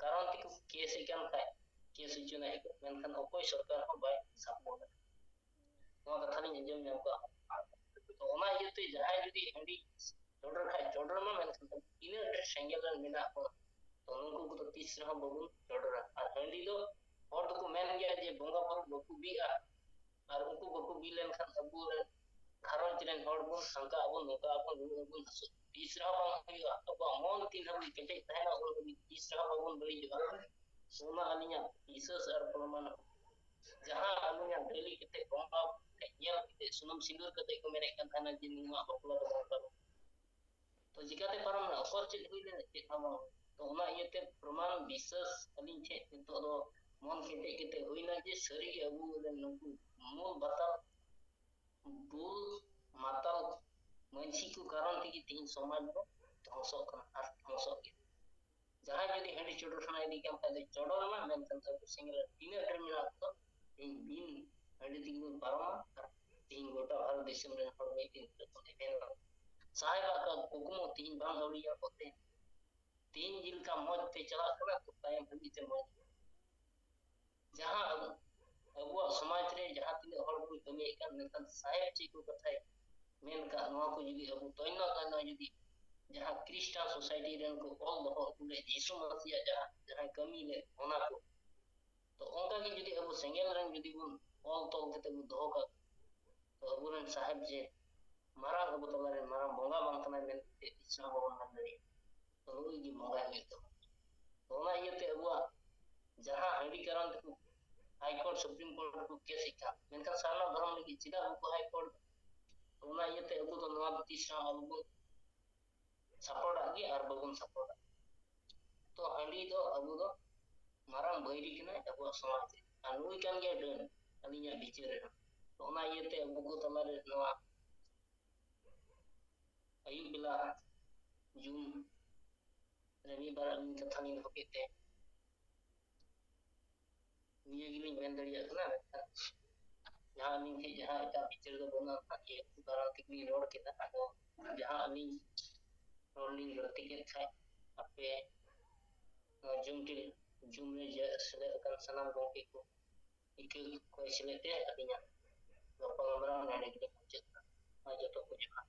ᱠᱟᱨᱚᱱ ᱛᱮᱠᱚ ᱠᱮᱥ ᱮᱫ ᱠᱟᱱ ᱠᱷᱟᱡ ᱠᱮᱥ ᱦᱚᱪᱚ ᱱᱟᱭ ᱠᱚ, ᱢᱮᱱᱠᱷᱟᱱ ᱚᱠᱚᱭ ᱥᱚᱨᱠᱟᱨ ᱦᱚᱸ ᱵᱟᱭ ᱥᱟᱯᱳᱨᱴ᱾ ᱱᱚᱣᱟ ᱠᱟᱛᱷᱟ ᱞᱤᱧ ᱟᱸᱡᱚᱢ ᱧᱟᱢ ᱠᱟᱜᱼᱟ᱾ ᱛᱚ ᱚᱱᱟ ᱤᱭᱟᱹᱛᱮ ᱡᱟᱦᱟᱸᱭ ᱡᱩᱫᱤ ᱦᱟᱺᱰᱤ ᱪᱚᱰᱚᱨ ᱠᱷᱟᱡ ᱪᱚᱰᱚᱨ ᱢᱟ, ᱢᱮᱱᱠᱷᱟᱱ ᱛᱤᱱᱟᱹᱜ ᱰᱷᱮᱨ ᱥᱮᱸᱜᱮᱞ ᱨᱮ ᱢᱮᱱᱟᱜ ᱵᱚᱱᱟ, ᱛᱚ ᱱᱩᱠᱩ ᱠᱚᱫᱚ ᱛᱤᱥ ᱨᱮᱦᱚᱸ ᱵᱟᱵᱚᱱ ᱪᱚᱰᱚᱨᱟ᱾ ᱟᱨ ᱦᱟᱺᱰᱤ ᱫᱚ ᱦᱚᱲ ᱫᱚᱠᱚ ᱢᱮᱱ ᱜᱮᱭᱟ ᱡᱮ ᱵᱚᱸᱜᱟ ᱵᱩᱨᱩ ᱵᱟᱠᱚ ᱵᱤᱜᱼᱟ, ᱟᱨ ᱩᱱᱠᱩ ᱵᱟᱠᱚ ᱵᱤ ᱞᱮᱱᱠᱷᱟᱱ ᱟᱵᱚ ᱨᱮᱱ ᱜᱷᱟᱨᱚᱸᱡᱽ ᱨᱮᱱ ᱦᱚᱲ ᱵᱚᱱ ᱦᱟᱱᱠᱟ ᱟᱵᱚᱱ, ᱱᱚᱝᱠᱟ ᱟᱵᱚᱱ, ᱨᱩᱣᱟᱹ ᱟᱵᱚᱱ, ᱦᱟᱹᱥᱩ ᱛᱤᱥ ᱨᱮᱦᱚᱸ ᱵᱟᱝ ᱦᱩᱭᱩᱜᱼᱟ᱾ ᱟᱵᱚᱣᱟᱜ ᱢᱚᱱ ᱛᱤᱱ ᱦᱟᱹᱵᱤᱡ ᱠᱮᱴᱮᱡ ᱛᱟᱦᱮᱱᱟ ᱩᱱ ᱦᱟᱹᱵᱤᱡ ᱛᱤᱥ ᱨᱮᱦᱚᱸ ᱵᱟᱵᱚᱱ ᱵᱟᱹᱲᱤᱡᱚᱜᱼᱟ᱾ ᱚᱱᱟ ᱟᱹᱞᱤᱧᱟᱜ ᱵᱤᱥᱥᱟᱹᱥ ᱟᱨ ᱯᱨᱚᱢᱟᱱ᱾ ᱡᱟᱦᱟᱸ ᱟᱹᱞᱤᱧᱟᱜ ᱰᱟᱹᱞᱤ ᱠᱟᱛᱮ ᱵᱚᱸᱜᱟ ᱴᱷᱮᱡ ᱧᱮᱞ ᱠᱟᱛᱮ ᱥᱩᱱᱩᱢ ᱥᱤᱸᱫᱩᱨ ᱠᱟᱛᱮ ᱠᱚ ᱢᱮᱱᱮᱫ ᱠᱟᱱ ᱛᱟᱦᱮᱱᱟ ᱡᱮ ᱱᱚᱣᱟ ᱵᱟᱯᱞᱟ ᱫᱚ ᱵᱟᱝ ᱯᱟᱨᱚᱢ᱾ ᱛᱚ ᱪᱤᱠᱟᱛᱮ ᱯᱟᱨᱚᱢ ᱮᱱᱟ? ᱚᱠᱚᱨ ᱪᱮᱫ ᱦᱩᱭ ᱞᱮᱱᱟ? ᱪᱮᱫ ᱦᱚᱸ ᱵᱟᱝ᱾ ᱛᱚ ᱚᱱᱟ ᱤᱭᱟᱹᱛᱮ ᱯᱨᱚᱢᱟᱱ ᱵᱤᱥᱥᱟᱹᱥ ᱟᱹᱞᱤᱧ ᱴᱷᱮᱡ ᱱᱤᱛᱚᱜ ᱫᱚ ᱢᱚᱱ ᱠᱮᱴᱮᱡ ᱠᱟᱛᱮ ᱦᱩᱭᱱᱟ ᱡᱮ ᱥᱟᱹᱨᱤᱜᱮ ᱟᱵᱚ ᱨᱮᱱ ᱱᱩᱠᱩ ᱢᱩᱞ ᱵᱟᱛᱟᱞ ᱵᱩᱞ ᱢᱟᱛᱟᱞ ᱢᱟᱹᱡᱷᱤ ᱠᱚ ᱠᱟᱨᱚᱱ ᱛᱮᱜᱮ ᱛᱮᱦᱮᱧ ᱥᱚᱢᱟᱡᱽ ᱫᱚ ᱫᱷᱚᱝᱥᱚᱜ ᱠᱟᱱᱟ ᱟᱨ ᱫᱷᱚᱝᱥᱚᱜ ᱜᱮᱭᱟ᱾ ᱡᱟᱦᱟᱸᱭ ᱡᱩᱫᱤ ᱦᱟᱺᱰᱤ ᱪᱚᱰᱚᱨ ᱥᱟᱱᱟᱭᱮᱫᱮ ᱠᱟᱱ ᱠᱷᱟᱡ ᱫᱚ ᱪᱚᱰᱚᱨ ᱢᱟ, ᱢᱮᱱᱠᱷᱟᱱ ᱟᱵᱚ ᱥᱮᱸᱜᱮᱞ ᱨᱮ ᱛᱤᱱᱟᱹᱜ ᱰᱷᱮᱨ ᱢᱮᱱᱟᱜ ᱠᱚ ᱛᱮᱦᱮᱧ ᱵᱤᱱ ᱦᱟᱺᱰᱤ ᱛᱮᱜᱮ ᱵᱚᱱ ᱯᱟᱨᱚᱢᱟ᱾ ᱟᱨ ᱛᱮᱦᱮᱧ ᱜᱚᱴᱟ ᱵᱷᱟᱨᱚᱛ ᱫᱤᱥᱚᱢ ᱨᱮᱱ ᱦᱚᱲ ᱢᱤᱫ ᱫᱤᱱ ᱦᱤᱞᱳᱜ ᱵᱚᱱ ᱮᱵᱷᱮᱱᱚᱜᱼᱟ᱾ ᱥᱟᱦᱮᱵᱟᱜ ᱠᱩᱠᱢᱩ ᱛᱮᱦᱮᱧ ᱵᱟᱝ ᱟᱹᱣᱲᱤᱭᱟᱜ ᱠᱚᱛᱮ ᱛᱮᱦᱮᱧ ᱡᱮᱞᱮᱠᱟ ᱢᱚᱡᱽ ᱛᱮ ᱪᱟᱞᱟᱜ ᱠᱟᱱᱟ, ᱛᱚ ᱛᱟᱭᱚᱢ ᱦᱟᱹᱵᱤᱡ ᱛᱮ ᱢᱚᱡᱽ᱾ ᱡᱟᱦᱟᱸ ᱟᱵᱚ, ᱟᱵᱚᱣᱟᱜ ᱥᱚᱢᱟᱡᱽ ᱨᱮ ᱡᱟᱦᱟᱸ ᱛᱤᱱᱟᱹᱜ ᱦᱚᱲ ᱵᱚᱱ ᱠᱟᱹᱢᱤᱭᱮᱫ ᱠᱟᱱ, ᱢᱮᱱᱠᱷᱟᱱ ᱥᱟᱦᱮᱵ ᱪᱮᱫ ᱠᱚ ᱠᱟᱛᱷᱟᱭ ᱢᱮᱱ ᱠᱟᱜ, ᱱᱚᱣᱟ ᱠᱚ ᱡᱩᱫᱤ ᱟᱵᱚ ᱛᱚᱭᱱᱚ ᱛᱚᱭᱱᱚ ᱡᱩᱫᱤ ᱡᱟᱦᱟᱸ ᱠᱷᱨᱤᱥᱴᱟᱱ ᱥᱳᱥᱟᱭᱴᱤ ᱨᱮᱱ ᱠᱚ ᱚᱞ ᱫᱚᱦᱚ ᱟᱹᱜᱩ ᱞᱮᱫ, ᱡᱤᱥᱩ ᱢᱟᱹᱥᱤᱭᱟᱜ ᱡᱟᱦᱟᱸ, ᱡᱟᱦᱟᱸᱭ ᱠᱟᱹᱢᱤ ᱞᱮᱫ, ᱚᱱᱟ ᱠᱚ᱾ ᱛᱚ ᱚᱱᱠᱟ ᱜᱮ ᱡᱩᱫᱤ ᱟᱵᱚ ᱥᱮᱸᱜᱮᱞ ᱨᱮᱱ ᱡᱩᱫᱤ ᱵᱚᱱ ᱚᱞ ᱛᱚᱞ ᱠᱟᱛᱮ ᱵᱚᱱ ᱫᱚᱦᱚ ᱠᱟᱜ, ᱛᱚ ᱟᱵᱚᱨᱮᱱ ᱥᱟᱦᱮᱵ ᱡᱮ ᱢᱟᱨᱟᱝ, ᱟᱵᱚ ᱛᱟᱞᱟᱨᱮ ᱢᱟᱨᱟᱝ ᱵᱚᱸᱜᱟ ᱵᱟᱝ ᱠᱟᱱᱟᱭ ᱢᱮᱱᱛᱮ ᱛᱤᱥ ᱦᱚᱸ ᱵᱟᱵᱚᱱ ᱢᱮᱱ ᱫᱟᱲᱮᱭᱟᱜᱼᱟ᱾ ᱛᱚ ᱱᱩᱭ ᱜᱮ ᱵᱚᱸᱜᱟᱭ ᱦᱩᱭᱩᱜ ᱛᱟᱵᱚᱱᱟ᱾ ᱛᱚ ᱚᱱᱟ ᱤᱭᱟᱹᱛᱮ ᱟᱵᱚᱣᱟᱜ ᱡᱟᱦᱟᱸ ᱦᱟᱺᱰᱤ ᱠᱟᱨᱚᱱ ᱛᱮᱠᱚ ᱦᱟᱭ ᱠᱳᱨᱴ, ᱥᱩᱯᱨᱤᱢ ᱠᱳᱨᱴ ᱨᱮᱠᱚ ᱠᱮᱥ ᱮᱫ ᱠᱟᱱ, ᱢᱮᱱᱠᱷᱟᱱ ᱥᱟᱨᱱᱟ ᱫᱷᱚᱨᱚᱢ ᱞᱟᱹᱜᱤᱫ ᱪᱮᱫᱟᱜ ᱵᱟᱠᱚ ᱦᱟᱭ ᱠᱳᱨᱴ? ᱛᱚ ᱚᱱᱟ ᱤᱭᱟᱹᱛᱮ ᱟᱵᱚ ᱫᱚ ᱱᱚᱣᱟ ᱫᱚ ᱛᱤᱥ ᱦᱚᱸ ᱟᱞᱚᱵᱚᱱ ᱥᱟᱯᱚᱨᱴᱟᱜ ᱜᱮ ᱟᱨ ᱵᱟᱵᱚᱱ ᱥᱟᱯᱚᱨᱴᱟᱜ᱾ ᱛᱚ ᱦᱟᱺᱰᱤ ᱫᱚ ᱟᱵᱚ ᱫᱚ ᱢᱟᱨᱟᱝ ᱵᱟᱹᱭᱨᱤ ᱠᱟᱱᱟᱭ ᱟᱵᱚᱣᱟᱜ ᱥᱚᱢᱟᱡᱽ ᱨᱮ, ᱟᱨ ᱱᱩᱭ ᱠᱟᱱ ᱜᱮᱭᱟᱭ ᱰᱟᱹᱱ ᱟᱹᱞᱤᱧᱟᱜ ᱵᱤᱪᱟᱹᱨ ᱨᱮᱦᱚᱸ᱾ ᱛᱚ ᱚᱱᱟ ᱤᱭᱟᱹᱛᱮ ᱟᱵᱚ ᱠᱚ ᱛᱟᱞᱟᱨᱮ ᱱᱚᱣᱟ ᱟᱹᱭᱩᱵ ᱵᱮᱞᱟ ᱡᱩᱢ ᱨᱮ ᱢᱤᱫ ᱵᱟᱨ ᱟᱹᱞᱤᱧ ᱠᱟᱛᱷᱟ ᱞᱤᱧ ᱫᱚᱦᱚ ᱠᱮᱫ ᱛᱮ, ᱱᱤᱭᱟᱹ ᱜᱮᱞᱤᱧ ᱢᱮᱱ ᱫᱟᱲᱮᱭᱟᱜ ᱠᱟᱱᱟ᱾ ᱢᱮᱱᱠᱷᱟᱱ ᱡᱟᱦᱟᱸ ᱟᱹᱞᱤᱧ ᱴᱷᱮᱱ ᱡᱟᱦᱟᱸ ᱮᱴᱟᱜ ᱵᱤᱪᱟᱹᱨ ᱫᱚ ᱵᱟᱹᱱᱩᱜᱼᱟ, ᱱᱟᱦᱟᱜ ᱡᱮᱦᱮᱛᱩ ᱫᱟᱬᱟᱱ ᱛᱮᱜᱮᱞᱤᱧ ᱨᱚᱲ ᱠᱮᱫᱟ, ᱟᱫᱚ ᱡᱟᱦᱟᱸ ᱟᱹᱞᱤᱧ ᱨᱚᱲ ᱞᱤᱧ ᱜᱟᱹᱞᱛᱤ ᱠᱮᱫ ᱠᱷᱟᱡ, ᱟᱯᱮ ᱱᱚᱣᱟ ᱡᱩᱢ ᱴᱤ-, ᱡᱩᱢ ᱨᱮ ᱡᱮ ᱥᱮᱞᱮᱫ ᱟᱠᱟᱱ ᱥᱟᱱᱟᱢ ᱜᱚᱢᱠᱮ ᱠᱚ ᱤᱠᱟᱹ ᱠᱚ ᱥᱮᱞᱮᱫ ᱛᱮ ᱟᱹᱞᱤᱧᱟᱜ ᱜᱟᱯᱟᱞᱢᱟᱨᱟᱣ ᱱᱚᱰᱮ ᱜᱮᱞᱤᱧ ᱢᱩᱪᱟᱹᱫ ᱮᱫᱟ᱾ ᱢᱟ ᱡᱚᱛᱚ ᱠᱚ ᱡᱚᱦᱟᱨ᱾